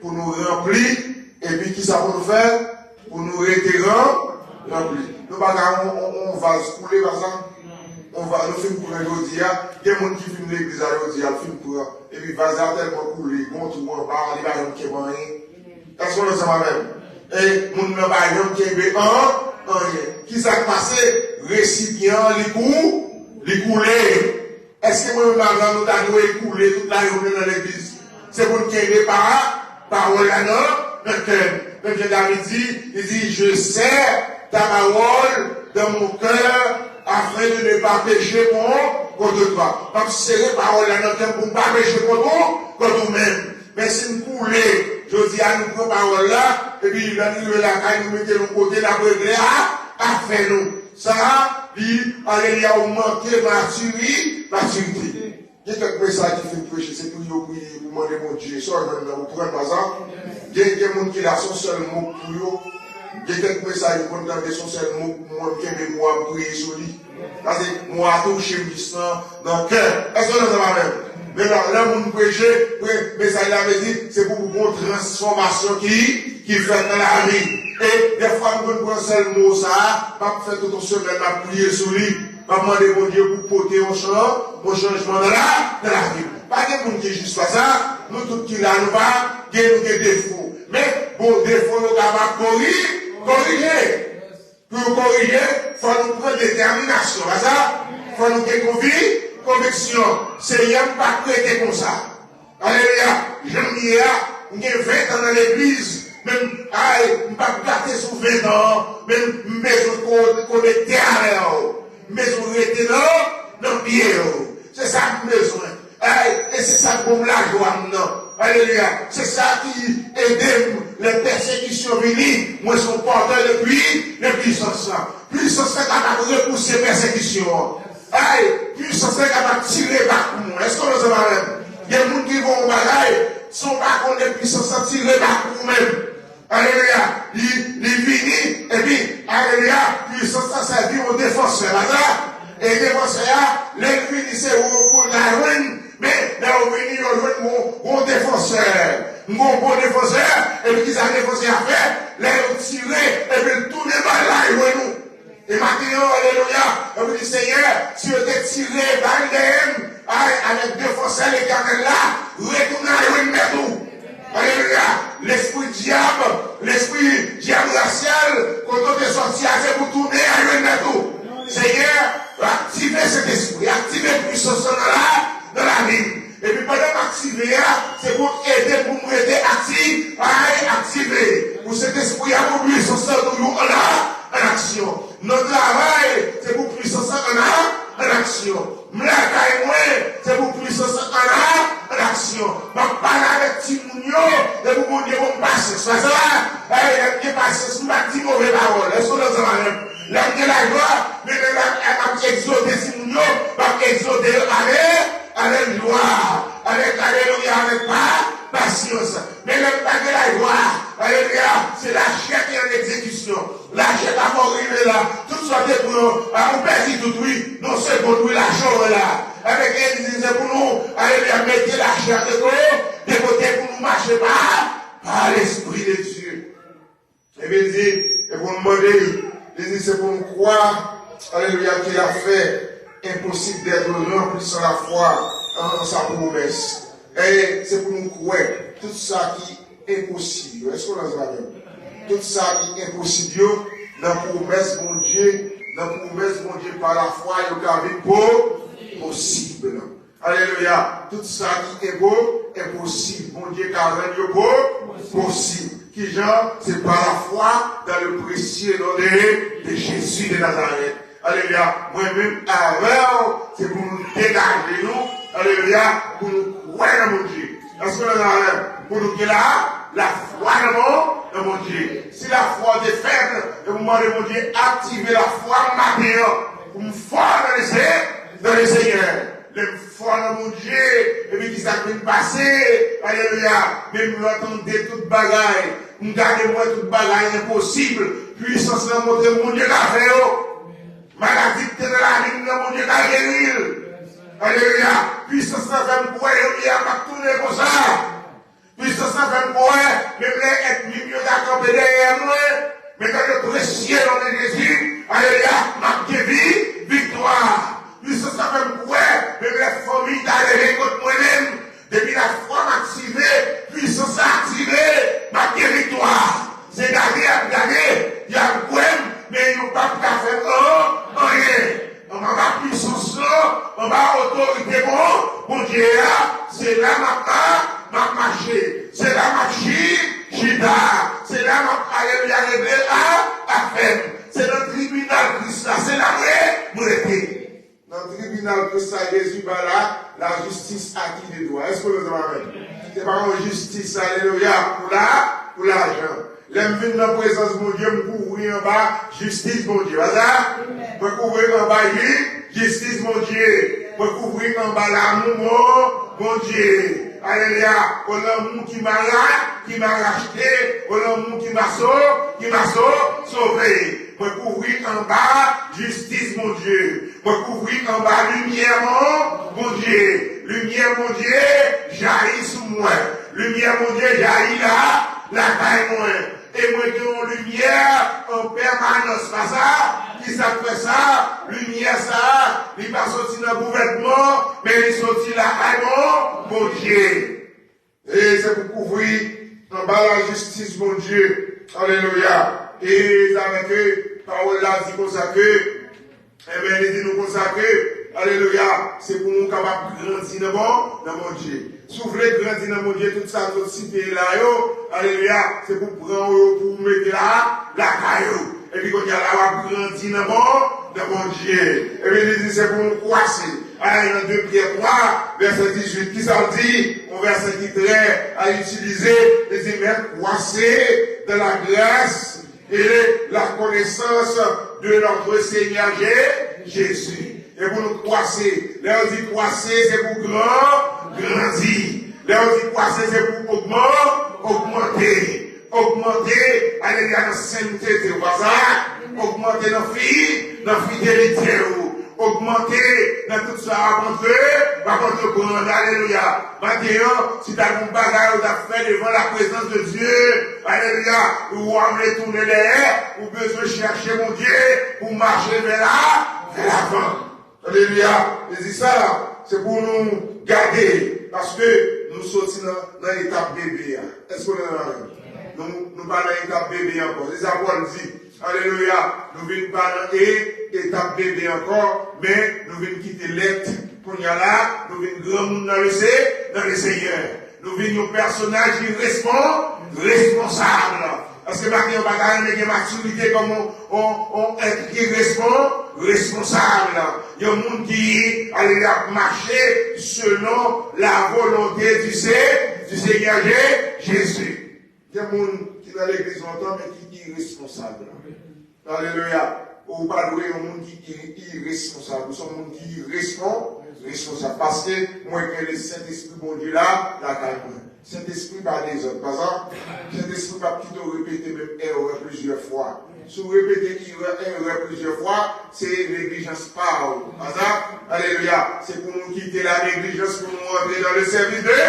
pou nou ranpli, epi kisa pou nou fè? Pou nou rete ran-, ranpli. Nou pa ka yon, yon, yon vaz koule, pa sa? Yon va-, nou fin pran jodi a, gen moun ki vin legliz la jodi a, l fin pran. Epi vaz la tèlman koule, gon twou anba, li pa janm kenbe anyen. Èske w ansanm avè m? E moun nan pa janm kenbe an-, anyen. Kisa k pase? Resipyan an, li kou-, li koule. Èske mwen menm avè w, nou ta dwe koule tout lajounen nan legliz? Se pou n kenbe pa-, pawòl la nan, nan kè n. Menm jan David di, li di, je serre ta parole dans mon cœur afin de ne pas pécher con-, contre toi. M ap sere pawòl la nan kè m pou m pa peche kont ou, kont ou menm. Men si n koule, jodi a nou pran pawòl la, epi lè n rive lakay, nou mete l yon kote, n ap regle a, afè nou. Sa, li, alelouya, ou manke matiri-, matirite. Gen kèk mesaj ki fin preche, se priye w priye pou mande Bondye. Sa w jwenn nan, ou pran pa sa. Gen, gen moun ki la, se yon sèl mo pou yo. Gen kèk mesaj m konn tande, se yon sèl mo pou mwen, m kenbe mo a, m priye sou li. Paske mo a touche m jis nan, nan kè. Èske w ansanm avè m? Men la, lè moun preche, pre-, mesaj la vle di, se pou, pou gon transfòmasyon ki, ki fèt nan lavi. E dèfwa m konn pran sèl mo sa a, m ap fè tout yon semèn, m ap priye sou li. M ap mande Bondye pou pote yon chan-, yon chanjman nan la, nan lavi m. Pa gen moun ki jis pa sa, nou tout ki la, nou pa gen, nou gen defo. Men, bon, defo yo kapab kori-, korije. Pou yo korije, fò nou pran detèminasyon, pa sa? Fò nou gen konvi-, konviksyon. Senyè, m p ap rete konsa. Alelouya. Jan m ye a, m gen ven tan nan legliz, men m, ay, m p ap gate sou ven tan an, men m bezwen ko-, konekte avè w. M bezwen rete nan, nan pye w. Se sa m bezwen. Ay, e se sa k ban m lajwa m nan. Alelouya. Se sa ki ede m lè pèsekisyon vini. Mwen se yon pòtè de pwi-, de pwisans lan. Pwisans lan kapab repouse pèsekisyon an. Ay, pwisans lan kapab tire bak pou mwen. Èske w ansanm avè m? Gen moun ki voye yon bagay, san w pa konnen pwisans lan tire bak pou ou menm. Alelouya. Li, li vini, epi, alelouya, pwisans lan sèvi yon defansè. Pa sa? E defansè a, lè l vini, se ou pou l ta jwenn, men lè ou vini, yo jwenn yon, yon defansè. M gon bon defansè, epi kisa defansè a fè? Lè yo tire, epi l tounen bal la, l jwenn ou. E maten an, alelouya, yo di, Senyè, si yo te tire bal dèyè m, ay, avèk defansè Letènèl la, retounen al jwenn mèt ou. Alelouya, lespri dyab, lespri dyab rasyal, kote w te sòti a, se pou tounen al jwenn mèt ou. Senyè, aktive Sentespri, aktive pwisans lan nan la, nan lavi m. Epi pandan m aktive a, se pou ede pou m rete akti-, ay, aktive. Pou Sentespri a, pou pwisans lan toujou an a-, an aksyon. Nan travay, se pou pwisans lan an a-, an aksyon. M lakay mwen, se pou pwisans lan an a-, an aksyon. M ap pale avèk timoun yo, se pou Bondye ban m pasyans. Pa sa? Ay, lè m gen pasyans, m pa di move pawòl. Èske w ansanm avè m? Lè m gen lajwa, men lè m ap egzòte timoun yo, m ap egzòte yo avèk, avèk jwa, avèk, alelouya, avèk pa, pasyans. Men lè m pa gen lajwa, alelouya, se lachè ki an egzekisyon. Lachè ka fè w rive la. Tout sa w te pran, a, ou pèdi tout, wi. Nan segonn, wi, lachè w la. Avèk Bondye, se pou nou, alelouya, mete lachè de ko-, de kote pou nou mache pa, pa Lespri de Dye. Epi l di, e pou nou mande l, li di, se pou nou kwè, alelouya, qu'il a fait impossible d'être rempli sans la foi en, en sa promesse. E se pou nou kwè tout sa ki enposib yo. Èske w ansanm avè m? Tout sa ki enposib yo, nan pwomès Bondye, nan pwomès Bondye pa lafwa, yo ka vin po-, posib. Alelouya. Tout sa ki enpo, enposib, Bondye ka rann yo po, posib. Kijan? Se pa lafwa dans le précieux nom de, de Jésus de Nazareth. Alelouya. Mwen menm avè w, se pou nou degaje nou, alelouya, pou nou kwè nan Bondye. Èske nou avè m? Pou nou gen la, lafwa nan Bon, nan Bondye. Si lafwa w te fèb, e pou mande Bondye aktive lafwa m maten an, pou m fò nan le Se, nan le Senyè. Lè m fò nan Bondye, epi kisa k vin pase? Alelouya. Men m lè tande tout bagay, m gade m wè tout bagay enposib. Pwisans lan montre m Bondye ka fè yo. Maladi ki te nan lavi m nan, Bondye ka geri l. Alelouya. Pwisans lan fè m kwè jodi a m ap tounen konsa. Pwisans lan fè m kwè, menm lè ènmi m yo ta kanpe dèyè mwen, men dans le précieux nom de Jésus, alelouya, m ap gen vi, viktwa. Pwisans lan fè m kwè, menm lè fanmi ta leve kont mwen menm, depi lafwa m aktive, pwisans la aktive, m ap gen viktwa. Se gade y ap gade, y ap kwè m, men yo p ap ka fè m an, anyen. Anba pwisans lan, anba otorite bon, Bondye a, se la m ap ma-, m ap mache. Se la m ap chi-, chita. Se la m ap, alelouya, regle a, afè m. Se nan tribinal Kris la, se la m re-, m rete. Nan tribinal Kris la, Jezi ba la, lajistis aki de dwa. Èske nou ansanm avè m? Se pa yon jistis, alelouya, pou la, pou lajan. Lè m vin nan prezans Bondye, m kouvri anba jistis Bondye. Pa sa? Mwen kouvri anba ji-, jistis Bondye. Mwen kouvri anba lanmou Bon-, Bondye. Alelouya. O lanmou ki m a ra-, ki m a rachte, o lanmou ki m a so-, ki m a so-, sove. Mwen kouvri anba jistis Bondye. Mwen kouvri anba limyè Bon-, Bondye. Limyè Bondye jayi sou mwen. Limyè Bondye jayi la, lakay mwen. E mwen gen yon limyè an pèmanans. Pa sa? Kisa k fè sa? Limyè sa, li pa soti nan gouvènman, men li soti lakay Bon-, Bondye. E se pou kouvri anba lajistis Bondye. Alelouya. E sa vle ke pawòl la di konsa ke, enben, li di nou konsa ke, alelouya, se pou nou kapab grandi nan Bon, nan Bondye. Si w vle grandi nan Bondye, tout sa m sot site la yo, alelouya, se pou pran yo pou w mete la, lakay ou. Epi kounye a la, w ap grandi nan Bon, nan Bondye. Epi li di se pou nou kwase. Ay, nan de Pyè twa, vèsè dizuit, kisa l di? Yon vèsè ki trè a itilize. Li di, men kwase dans la grâce et la connaissance de notre Seigneur Jé-, Jésus. E pou nou kwase. Lè yo di kwase, se pou gran, grandi. Lè yo di kwase, se pou ogman-, ogmante. Ogmante, alelouya, nan sentete w, pa sa? Ogmante nan fi-, nan fidelite w. Ogmante nan tout sa w ap antre-, w ap antreprann. Alelouya. Maten an, si ta gen yon bagay ou ta fè devan la prezans de Dye, alelouya, ou w ap retounen dèyè, ou bezwen chèche Bondye pou mache vè la, vè lavan. Alelouya. E di sa, se pou nou gade, paske nou soti nan, nan etap bebe a. Èske nou nan la? Nou, nou pa nan etap bebe ankò. Se sa Pòl di. Alelouya. Nou vin pa nan e-, etap bebe ankò, men nou vin kite lèt. Kounye a la, nou vin granmoun nan le Se-, nan le Senyè. Nou vin yon pèsonaj ki respon-, responsab. Paske maten an, pa ta renmen gen matirite kòm yon, yon, yon èt ki respon-, responsab. Yon moun ki, alelouya, ap mache selon la volonte du Se-, du Seigneur Je-, Jésus. Gen moun ki nan legliz lontan, men ki iresponsab. Alelouya. Ou pa dwe yon moun ki i-, iresponsab. Ou se yon moun ki respon-, responsab. Paske mwen gen le Sentespri Bondye la, lakay mwen. Sentespri pa dezòd. Pa sa? Sentespri p ap kite w repete menm erè plizyè fwa. Si w repete erè, erè plizyè fwa, se neglijans pa w. Pa sa? Alelouya. Se pou nou kite la neglijans pou nou antre dans le service de,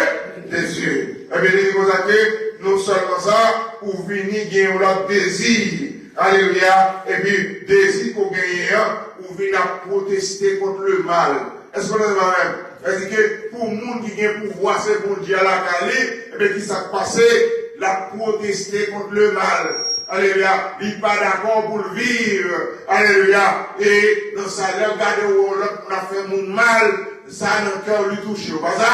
de Dieu. Ebyen, li di konsa ke non sèlman sa, ou vini gen yon lòt dezi. Alelouya. Epi, dezi ke w genyen an, ou vin ap pwoteste kont le mal. Èske nou ansanm avè m? Sètadi ke pou moun ki gen pouvwa, se Bondye a lakay li, ebyen, kisa k pase? L ap pwoteste kont le mal. Alelouya. Li pa dakò pou l viv. Alelouya. E nan sa, lè w gade w wè yon lòt moun ap fè moun mal, Sa nan kè w li touche w, pa sa?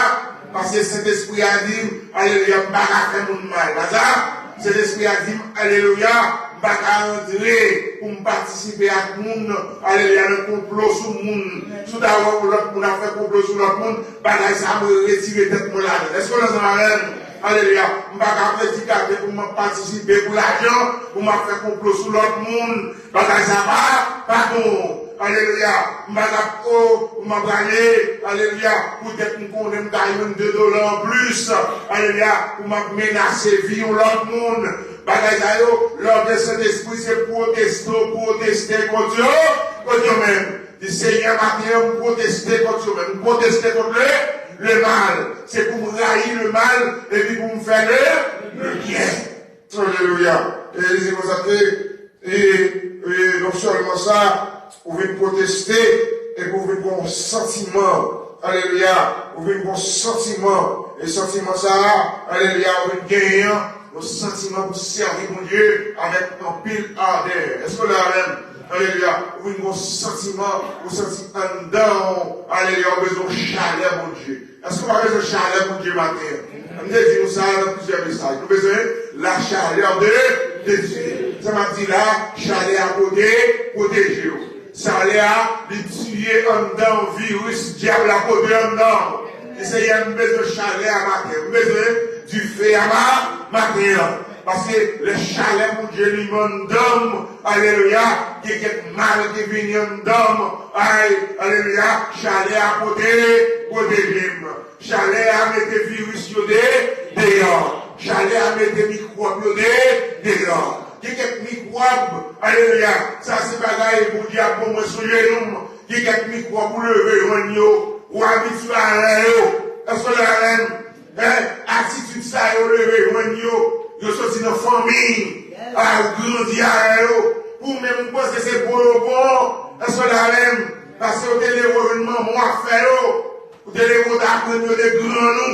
Paske Sentespri a di m, alelouya, m pa ka fè moun mal, pa sa? Sentespri a di m, alelouya, m pa ka rantre pou m patisipe ak moun, alelouya, nan konplo sou moun. Si w ta wè yon lòt moun ap fè konplo sou lòt moun, bagay sa a mwen retire tèt mwen ladan. Èske w ansanm avè m? Alelouya. M pa ka predikatè pou m ap patisipe pou lajan, pou m ap fè konplo sou lòt moun. Bagay sa pa, pa bon. Alelouya. M pa ka, o, pou m ap prale, alelouya, poutèt m konnen m ka jwenn de dola anplis, alelouya, pou m ap menase vi yon lòt moun. Bagay sa yo, lè w gen Sentespri, se pwoteste w pwoteste kont yo, kont yo menm. Di, Senyè, maten an, m pwoteste kont yo menm. M pwoteste kont le, le mal. Se pou m rayi le mal, epi pou m fè le, le byen. Alelouya. E li di konsa ke, e, e, non sèlman sa, ou vin pwoteste, epi ou vin gen yon santiman. Alelouya. Ou vin gen yon santiman. E santiman sa, alelouya, ou vin genyen yon santiman pou sèvi Bondye avèk anpil adè. Èske w la avè m? Alelouya. Ou vin gen yon santiman, ou santi anndan w, alelouya, ou bezwen yon chalè Bondye. Èske w pa bezwen chalè Bondye maten an? M te di nou sa nan plizyè mesaj. Nou bezwen la chaleur de, de Dieu. Sa m ap di la, chalè a pote, pwoteje w. Chalè a, li tiye anndan w viris dyab la pote anndan w. Di, Senyè, m bezwen chalè a maten. M bezwen dife a ma, maten an. Paske lè chalè Bondye li anndan m, alelouya, gen kèk mal ki vini anndan m. Ay, alelouya, chalè a pote, pwoteje m. Chalè a mete viris yo de, deyò. Chalè a mete mikwòb yo de, deyò. Gen kèk mikwòb, alelouya, sa se bagay Bondye ap ban mwen sou jenou m. Gen kèk mikwòb ou leve jwenn yo, ou abitye avè yo. Èske w la avè m? Hein? Atitid sa yo leve jwenn yo, yo soti nan fanmi, a, ou grandi avè yo. Ou menm ou panse se bon yo bon. Èske w la avè m? Paske yo te leve jwenn manman w ap fè yo. Ou te leve w t aprann yo de grann ou.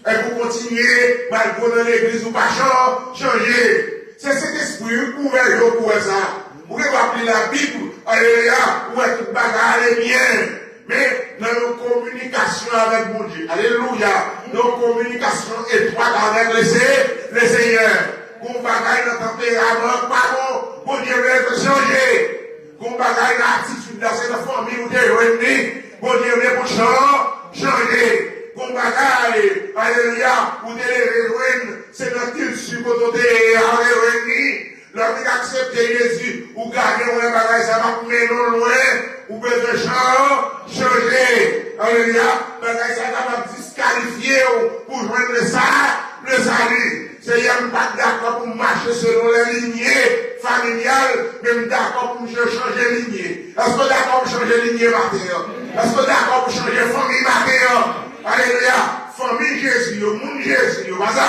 Epi ou kontinye, malgre w nan legliz ou pa chan, chanje. Se Sentespri wi k pou fè je w pou wè sa. Ou gen dwa ap li Labib, alelouya, ou wè tout bagay ale byen. Men, nan yon kominikasyon avèk Bondye, alelouya, nan yon kominikasyon etwat avèk le Se-, le Senyè. Gon bagay nan tanperaman k pa bon, Bondye vle fè chanje. Gon bagay nan atitid la, se nan fanmi ou te jwenn li. Bondye vle pou chan-, chanje. Gon bagay, alelouya, ou te leve jwenn, se nan kilti kote w te ye a, ou te jwenn li. Lè w vin aksepte Jezi, ou gade w wè bagay sa p ap mennen w lwen, ou bezwen chan-, chanje. Alelouya, bagay sa kapab diskalifye w pou jwenn le sa-, le sali. Seyè, m pa t dakò pou m mache selon lè linye familyal, men m dakò pou m chanje linye. Èske w dakò pou chanje linye maten an? Èske w dakò pou chanje fanmi maten an? Alelouya! Fanmi Jezi yo, moun Jezi yo, pa sa?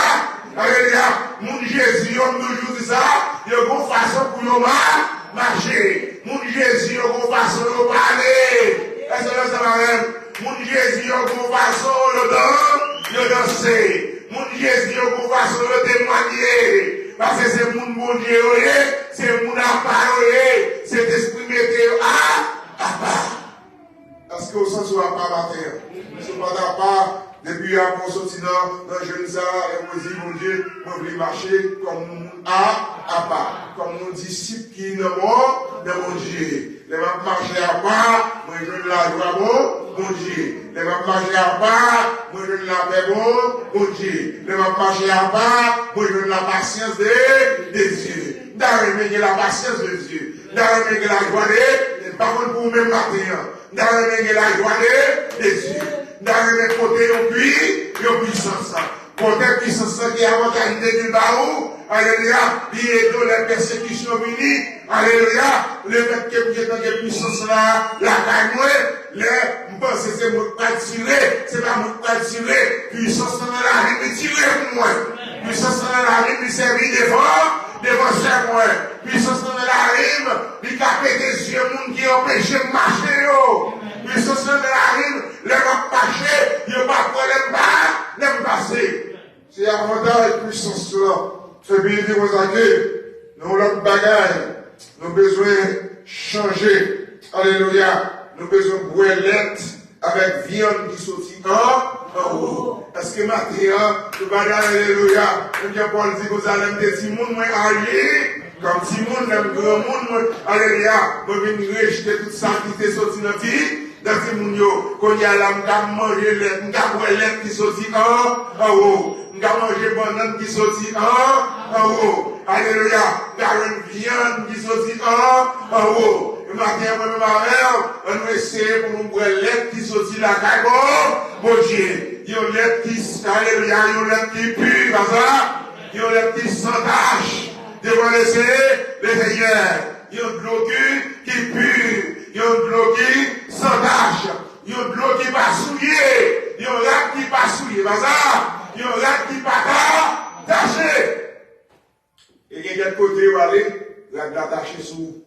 Alelouya! Moun Jezi yo, m toujou di sa, yo gon fason pou yo ma-, mache. Moun Jezi yo, gon fason yo pale. Èske w ansanm avè m? Moun Jezi yo gon fason yo dan-, yo danse. Moun Jezi yo gon fason yo temwanye. Paske se moun Bondye yo ye, se moun apa yo ye. Sentespri mete yo a, apa. Èske w santi w apa maten an? Si w pa t apa, depi apre w soti nan, nan jèn sa a, e w di, Bondye, mwen vle mache kòm yon moun a, apa, kòm yon disip ki nan Bon-, nan Bondye. Lè m ap mache apa, mwen jwenn lajwa Bon-, Bondye. Lè m ap mache apa, mwen jwenn lapè Bon-, Bondye. Lè m ap mache apa, mwen jwenn lapasyans de, de Dye. M ta renmen gen lapasyans de Dye. M ta renmen gen lajwa de, m pa konn pou ou menm maten an. M ta renmen gen lajwa de, de Dye. M ta renmen pote yon pwi-, yon pwisans. Pote pwisans lan ki avantaj de Dye ba ou. Alelouya. Li ede w lè pèsekisyon vini. Alelouya. Lefètke m gentan gen pwisans la lakay mwen, lè m panse se mwen k pral tire, se pa mwen k pral tire. Pwisans lan nan lavi m, li tire pou mwen. Pwisans lan nan lavi m, li sèvi devan, defansè mwen. Pwisans lan nan lavi m, li ka pete zye moun ki anpeche m mache yo. Pwisans lan nan lavi m, lè m ap mache, yo pa kwè lè m pa, lè m pase. Se avantaj pwisans lan. Epi li di konsa ke nan yon lòt bagay, nou bezwen chanje. Alelouya. Nou bezwen bwè lèt Avèk vyann ki soti an, anwo. Èske maten an, nou pa di alelouya? Menm jan Pòl di konsa, lè m te timoun, mwen aji kòm timoun, lè m granmoun, mwen, alelouya, mwen vin rejte tout sa ki te soti nan ti, nan timoun yo. Kounye a la, m ka manje lèt, m ka bwè lèt ki soti an, anwo. M ka manje bannann ki soti an, anwo. Alelouya. M ka jwenn vyann ki soti an, anwo. E maten an, mwen menm avè w, ann nou eseye pou nou bwè lèt ki soti lakay Bon, Bondye. Yon lèt ki, alelouya, yon lèt ki pi, pa sa? Yon lèt ki san tach devan Lesenyè, Lesenyè. Yon dlo ki, ki pi, yon dlo ki san tach, yon dlo ki pa souye, yon rad ki pa souye, pa sa? Yon rad ki pa ta, tache. E gen kèk kote w ale, rad la tache sou ou.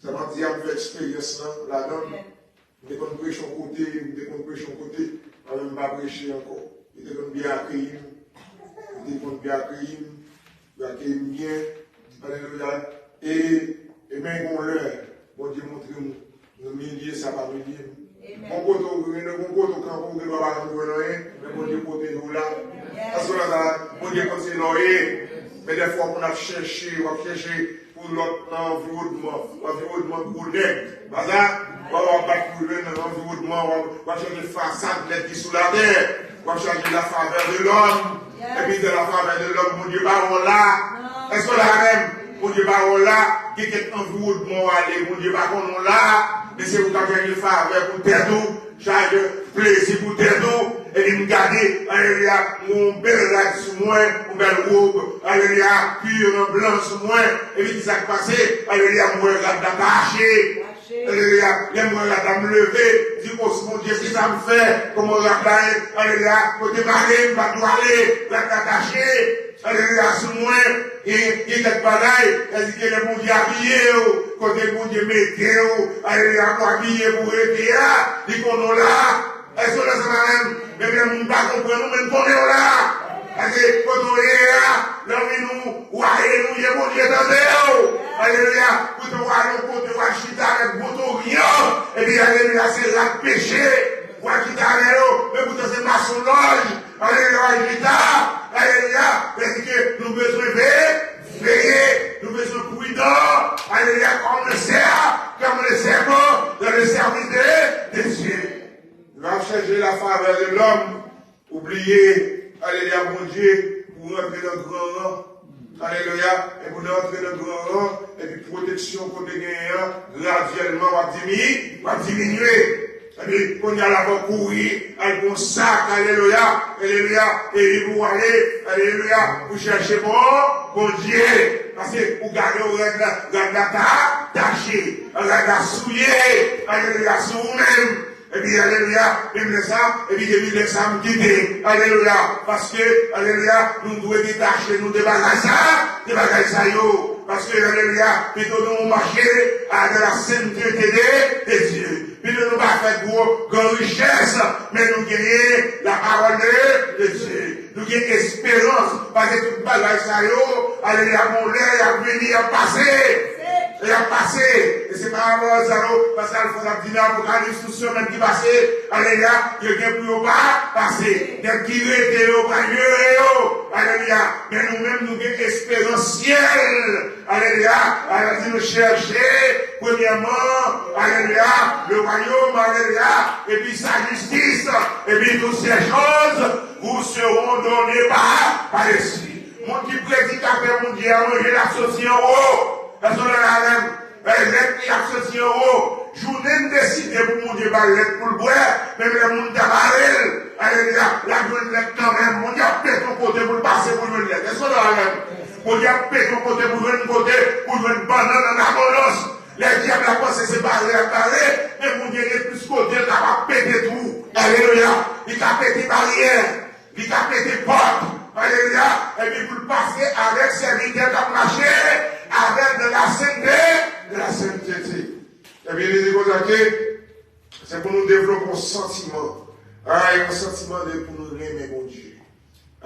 Sa m ap di a, m fè eksperyans lan ladan l. M te konn preche yon kote, m te konn preche yon kote, mwen menm m pa preche ankò. Yo te konn byen akeyi m. Yo te konn byen akeyi m. Yo akeyi m byen. Alelouya. E, e men gon lè, Bondye montre m, nan milye sa pa milye m. Gon kote w gen, gon kote w kanpe, w gen dwa pa janm jwenn anyen, men Bondye pwoteje w la. Èske w la sa? Bondye konn se la w ye. Men dèfwa w konn ap chèche, w ap chèche pou lòt nan anviwònman, anviwònman gwo nèg. Pa sa? W ap bat pou jwenn nan anviwònman, w ap, w ap chèche fasad nèg ki sou latè. W ap chèche la favè de lòm. Epi de la favè de lòm, Bondye pa wè w la. Èske w la menm? Bondye pa wè w la. Gen kèk anviwònman w ale, Bondye pa konnen w la. Men se ou k ap chèche favè pou tèt ou, chaje plezi pou tèt ou. Epi m gade, alelouya, m gon bèl rad sou mwen, yon bèl wòb, alelouya, pur an blan sou mwen. Epi kisa k pase? Alelouya, m wè rad la tache. Alelouya, lè m wè rad la, m leve, di, o Bondye, kisa m fè? Kòman rad la ye? Alelouya, kote m ale, m pa t dwe ale, rad la tache. Alelouya, sou mwen, gen, gen kèk bagay, sètadi ke lè Bondye abiye w, kote Bondye mete w, alelouya, pou abiye pou rete a, li konnen w la. Èske w la sa menm? Menm lè moun pa konprann ou, men l konnen w la. Paske kote w ye a, lè w vin ou, w ale nou ye Bondye tande w. Alelouya. Poutan w ale yon kote, w al chita avèk gwo toryan. Epi, alelouya, se rad peche. W al chita avè yo, men poutan se masonlòj. Alelouya, w al chita. Alelouya. Sètadi ke nou bezwen veye, veye. Nou bezwen pridan. Alelouya, comme le cerf, comme le serpent dans le service de, de Dieu. Nou ap chèche la favè de lòm, ou bliye, alelouya, Bondye, pou rantre nan gran ran. Alelouya, e pou nou rantre nan gran ran, epi pwoteksyon kote genyen an, gradyèlman w ap dimini-, w ap diminye. Epi kounye a la w ap kouri, al pran sak, alelouya, alelouya, epi pou w ale, alelouya, pou chèche bon, Bondye. Paske ou gade w rad la, rad la ta, tache, rad la souye, alelouya, sou ou menm. Epi, alelouya, menm lè sa, epi depi lè sa, m kite. Alelouya. Paske, alelouya, nou dwe detache nou de bagay sa, de bagay sa yo. Paske, alelouya, pito nou mache à de la sainteté de, de Dieu. Pito nou pa fè gwo, gran richès, men nou genyen la parole de, de Dieu. Nou gen esperans, paske tout bagay sa yo, alelouya, gon lè y ap vini, y ap pase. Y ap pase. E se pa rapò sa yo, paske Alfons ap di nan Apokalips, tout semèn ki pase, alelouya, yo gen pou yo pa pase. Nèg ki rete yo, pa jere yo, alelouya. Men nou menm, nou gen esperans syèl. Alelouya. Alò di nou chèche, premyèman, alelouya, le royaume, alelouya, epi sa jistis, epi toutes ces choses vous seront données par, par-dessus. Moun ki predikatè Bondye a, manje l ap soti anwo. Èske w la avè m? Lèt li ap soti anwo. Jounen m deside pou Bondye ba l lèt pou l bwè, menm lè moun ta bare l, alelouya, l ap jwenn lèt kanmenm. Bondye ap pete yon kote pou l pase pou l jwenn lèt. Èske w la avè m? Bondye ap pete yon kote pou jwenn kote, pou jwenn bannann an abondans. Lè dyab la panse se bare l ap bare, men Bondye gen plis kote l kapab pete twou. Alelouya! Li ka pete baryè, li ka pete pòt. Alelouya! Epi pou l pase avèk sèvitè k ap mache avè l dans la sainteté, dans la sainteté. Epi li di konsa ke se pou nou devlope yon santiman. Ay, yon santiman de pou nou renmen Bondye.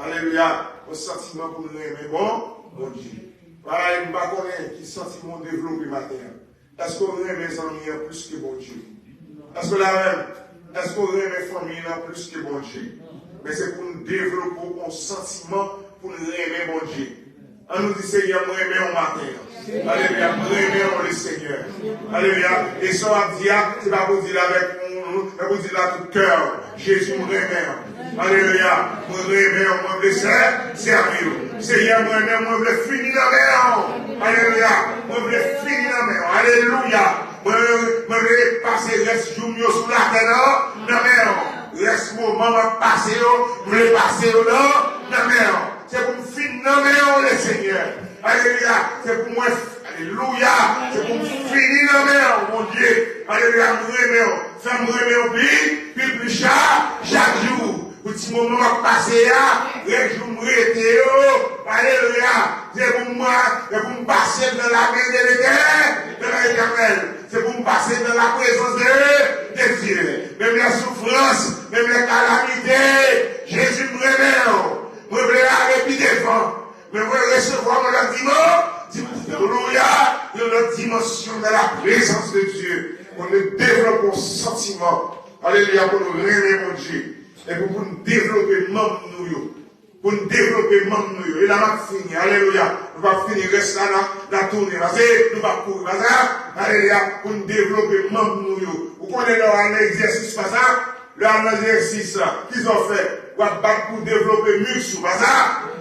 Alelouya. Yon santiman pou nou renmen bon, Bondye. Ay, m pa konnen ki santiman w devlope maten an. Èske w renmen zanmi an plis ke Bondye? Èske w la menm? Èske w renmen fanmi w lan plis ke Bondye? Men se pou n devlope yon santiman pou n renmen Bondye. An nou di, Senyè, m renmen w maten an. Alelouya, m renmen w, le Senyè. Alelouya. E sa w ap di a, se pa pou di l avèk yon, men pou di l ak tout kè w. Jezi, m renmen w. Alelouya. Mwen renmen w, mwen vle sè, sèvi w. Senyè, mwen renmen w, mwen vle fini nan men w. Alelouya. Mwen vle fini nan men w. Alelouya. Mwen, mwen vle pase rès jou m yo sou latè nan, nan men w. Rès moman m ap pase yo, m vle pase yo nan, nan men w. Se pou m fin nan men w, le Senyè. Alelouya. Se pou mwen, alelouya. Se pou m fini nan men w, Bondye. Alelouya, m renmen w. Fè m renmen w pi, pi, pi cha, chak jou. Pou ti moman m ap pase a, rès jou m rete yo. Alelouya. Se pou mwen, se pou m pase dans la main de l'Éternel, de l'Éternel. Se pou m pase dans la présence de, de Dieu. Menm lè soufrans, menm lè kalamite, Jezi, m renmen w. Mwen vle ale pi devan. Men mwen resevwa yon lòt diman-, di-, alelouya, yon lòt dimansyon dans la présence de Dieu. Pou nou devlope yon santiman, alelouya, pou nou renmen Bondye. Epi pou nou devlope manm nou yo. Pou nou devlope manm nou yo. E la m ap fini, alelouya. Nou p ap fini, rès la, n a, n a tounen. Pase, nou p ap kouri, pa sa? Alelouya. Pou nou devlope manm nou yo. Ou konnen lè w al nan egzèsis, pa sa? Lè w al nan egzèsis, kisa w fè? W ap bat pou devlope miks ou, pa sa?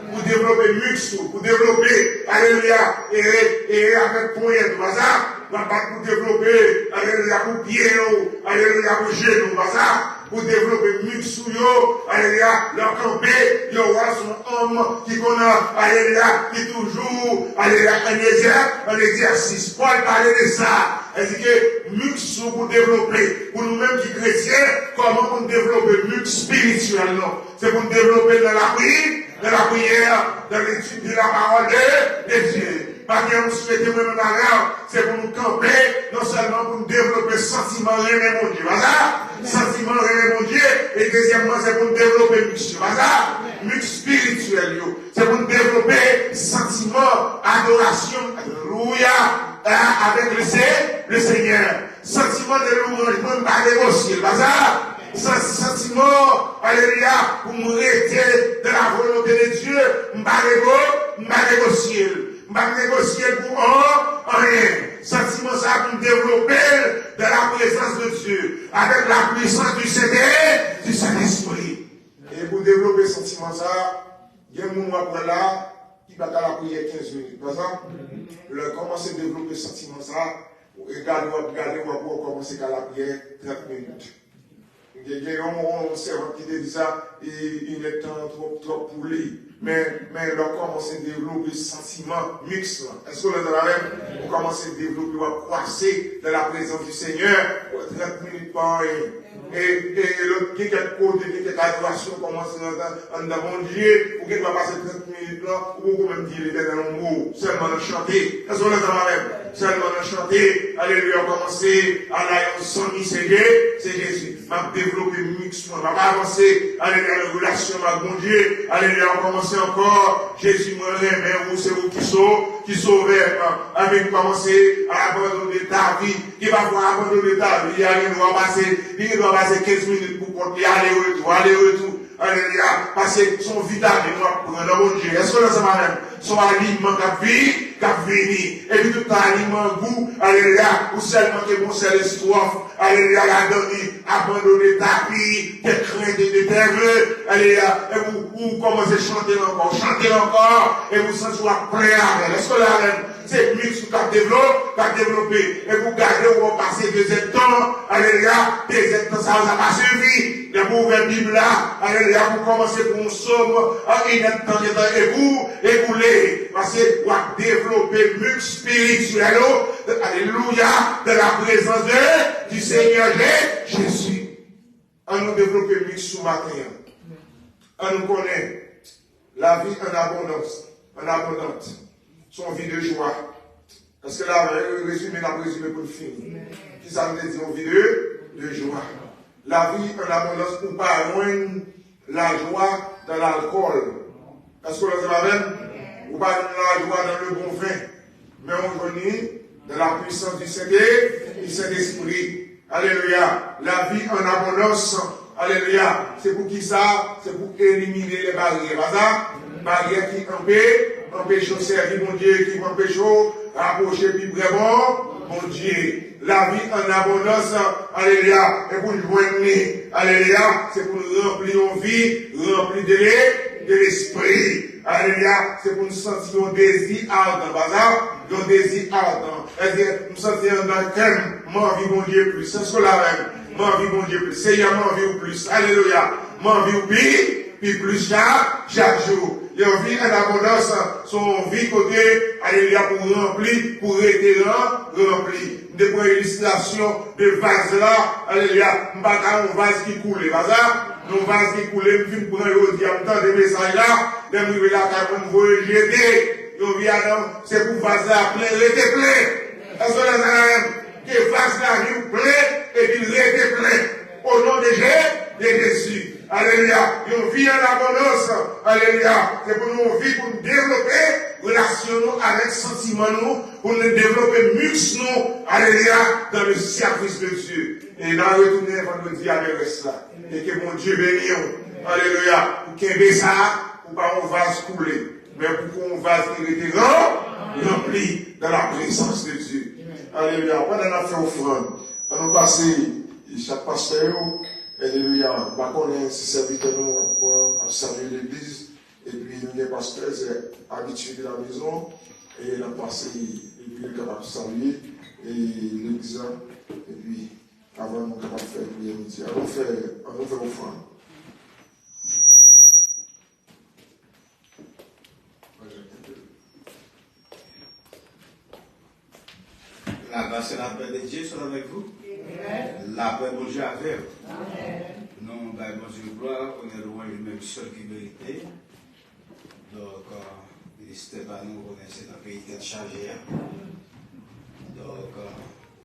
Pou devlope miks ou, pou devlope, alelouya, e, e avèk ponyèt ou, pa sa? W ap bat pou devlope, alelouya, pou pye w, alelouya, pou jenou w, pa sa? Pou devlope miks ou yo, alelouya, lè w kanpe, yo wè w se yon òm ki konn, alelouya, ki toujou, alelouya, an egzè-, an egzèsis. Pòl pale de sa. Èske miks ou pou devlope, pou nou menm ki kretyen, kòman pou n devlope miks espirityèl nou? Se pou n devlope l nan lapri-, nan lapriyè, nan letid de la pawòl de, de Dye. Maten an, m swete mwen menm avè w, se pou nou kanpe, non sèlman pou n devlope santiman renmen Bondye, pa sa? Santiman renmen Bondye, e dezyèmman, se pou n devlope miks yo, pa sa? Miks espirityèl yo. Se pou n devlope santiman adorasyon, alelouya, a, avèk le Se-, le Senyè. Santiman de louwanj mwen, m pa negosye l, pa sa? Sa, santiman, alelouya, pou m rete dans la volonté de Dieu, m pa nego-, m pa negosye l. M pa negosye l pou an-, anyen. Santiman sa pou m devlope l dans la présence de Dieu, avec la puissance du Saint-, du Saint-Esprit. E pou devlope santiman sa, gen moun w ap wè la, ki pa ka lapriyè kenz minit. Pa sa? Lè w kòmanse devlope santiman sa, e gade w ap gade, w ap wè w kòmanse ka lapriyè trant minit. Gen, gen yon, yon sèvant ki te di sa, e, inèdtan an twòp, twòp pou li. Men, men lè w kòmanse devlope santiman miks lan. Èske w ansanm avè m? Ou kòmanse devlope, w ap kwase dans la présence du Seigneur. Trant minit pa anyen. E, e, e lòt, gen kèk kote, gen kèk adorasyon kòmanse anndan, anndan Bondye, ou gen dwa pase trant minit lan, ou poko menm di Letènèl yon mo, sèlman nan chante. Èske w ansanm avè m? Sèlman nan chante, alelouya, w kòmanse, ala yon zanmi, se Je-, se Jezi. M ap devlope miks mwen, m ap avanse, alelouya, nan relasyon m ak Bondye, alelouya, w kòmanse ankò, Jezi, mwen renmen ou, se ou ki so-, ki sovè m. Anpi m kòmanse abandone ta vi. Gen pafwa abandone ta vi a, gen dwa pase, li gen dwa pase kenz minit pou kont li, ale retou, ale retou. Alelouya. Paske se yon vitamin w ap pran nan Bondye. Èske w ansanm avè m? Se yon aliman k ap vi-, k ap vini. Epi tout aliman gou, alelouya, ou sèlman ke gon sèl estwòf, alelouya, ladan li, abandone ta vi, tè krent e tè vle, alelouya, epi ou, ou kòmanse chante l ankò, chante l ankò, epi ou santi w ap plen avè l. Èske w la avè m? Se miks ou k ap devlo-, k ap devlope. Epi w gade, w pase dezèdtan, alelouya, dezèdtan sa yo, sa pa sifi. Depi w ouvè Bib la, alelouya, pou kòmanse pou yon sòm, an inèdtan, gentan ekou-, ekoule. Paske w ap devlope miks espirityèl ou, alelouya, dans la présence de, du Seigneur Je-, Jésus. An nou devlope miks sou maten an. An nou konnen, lavi an abondans, an abondant, se yon vi de jwa. Èske la, rezime, n ap rezime pou n fini. Kisa m te di, yon vi de, de jwa. Lavi an abondans, ou pa jwenn lajwa dans l'alcool. Èske w ansanm avè m? Ou pa jwenn lajwa dans le bon vin. Men ou jwenn li dans la puissance du Saint-, du Saint-Esprit. Alelouya. Lavi an abondans. Alelouya. Se pou ki sa? Se pou elimine lè baryè. Pa sa? Baryè ki anpe, anpeche w sèvi Bondye, ki anpeche w rapwoche pi pre bon Bondye. Lavi an abondans. Alelouya. E pou n jwenn li. Alelouya. Se pou n ranpli yon vi, ranpli de le, de lespri. Alelouya. Se pou n santi yon dezi adan. Pa sa? Yon dezi adan. Sètadi, m santi anndan kè m, m anvi Bondye plis. Èske w la avè m? M anvi Bondye plis. Seyè, m anvi w plis. Alelouya. M anvi w pi, pi plis chak, chak jou. Yon vi an abondans, se yon vi kote, alelouya, pou ranpli, pou rete ran-, ranpli. M te pran ilistrasyon de vaz la, alelouya. M pa ka yon vaz ki koule, pa sa? Yon vaz ki koule, m fin pran jodi a, m tande mesaj la, lè m rive lakay mwen, m voye l jete. Yon vi adan, se pou vaz la plen, rete plen. Èske w la sa avè m? Ke vaz lavi w plen epi l rete plen. O non de Je-, de Jezi. Alelouya. Yon vi an abondans. Alelouya. Se pou nou yon vi pou nou devlope relasyon nou avèk santiman nou, pou nou devlope miks nou. Alelouya. Dans le service de Dieu. E n a retounen vandredi a de rès la. E ke Bondye beni w. Alelouya. Ou kenbe sa, ou pa yon vaz koule. Men pou ke yon vaz ki rete ran-, ranpli dans la présence de Dieu. Alelouya. Pandan n ap fè ofrann, an nou pase chak pastè yo. Alelouya. M pa konnen si sèvitè nou ap pran, ap salye legliz. Epi nou gen pastè, se abitye de la maison. E n ap pase, epi yo kapab salye, e legliz la. Epi avan nou kapab fè priyè midi a, an nou fè, an nou fè ofrann. La grâce et la paix de Dieu sont avec vous. Amen. Lapè Bondye avè w. Amen. Nou bay Bondye glwa, onè, lwanj, li menm sèl ki merite. Donk, euh, ministè pa nou, konnen se nan peyi tèt chaje a. Donk, euh,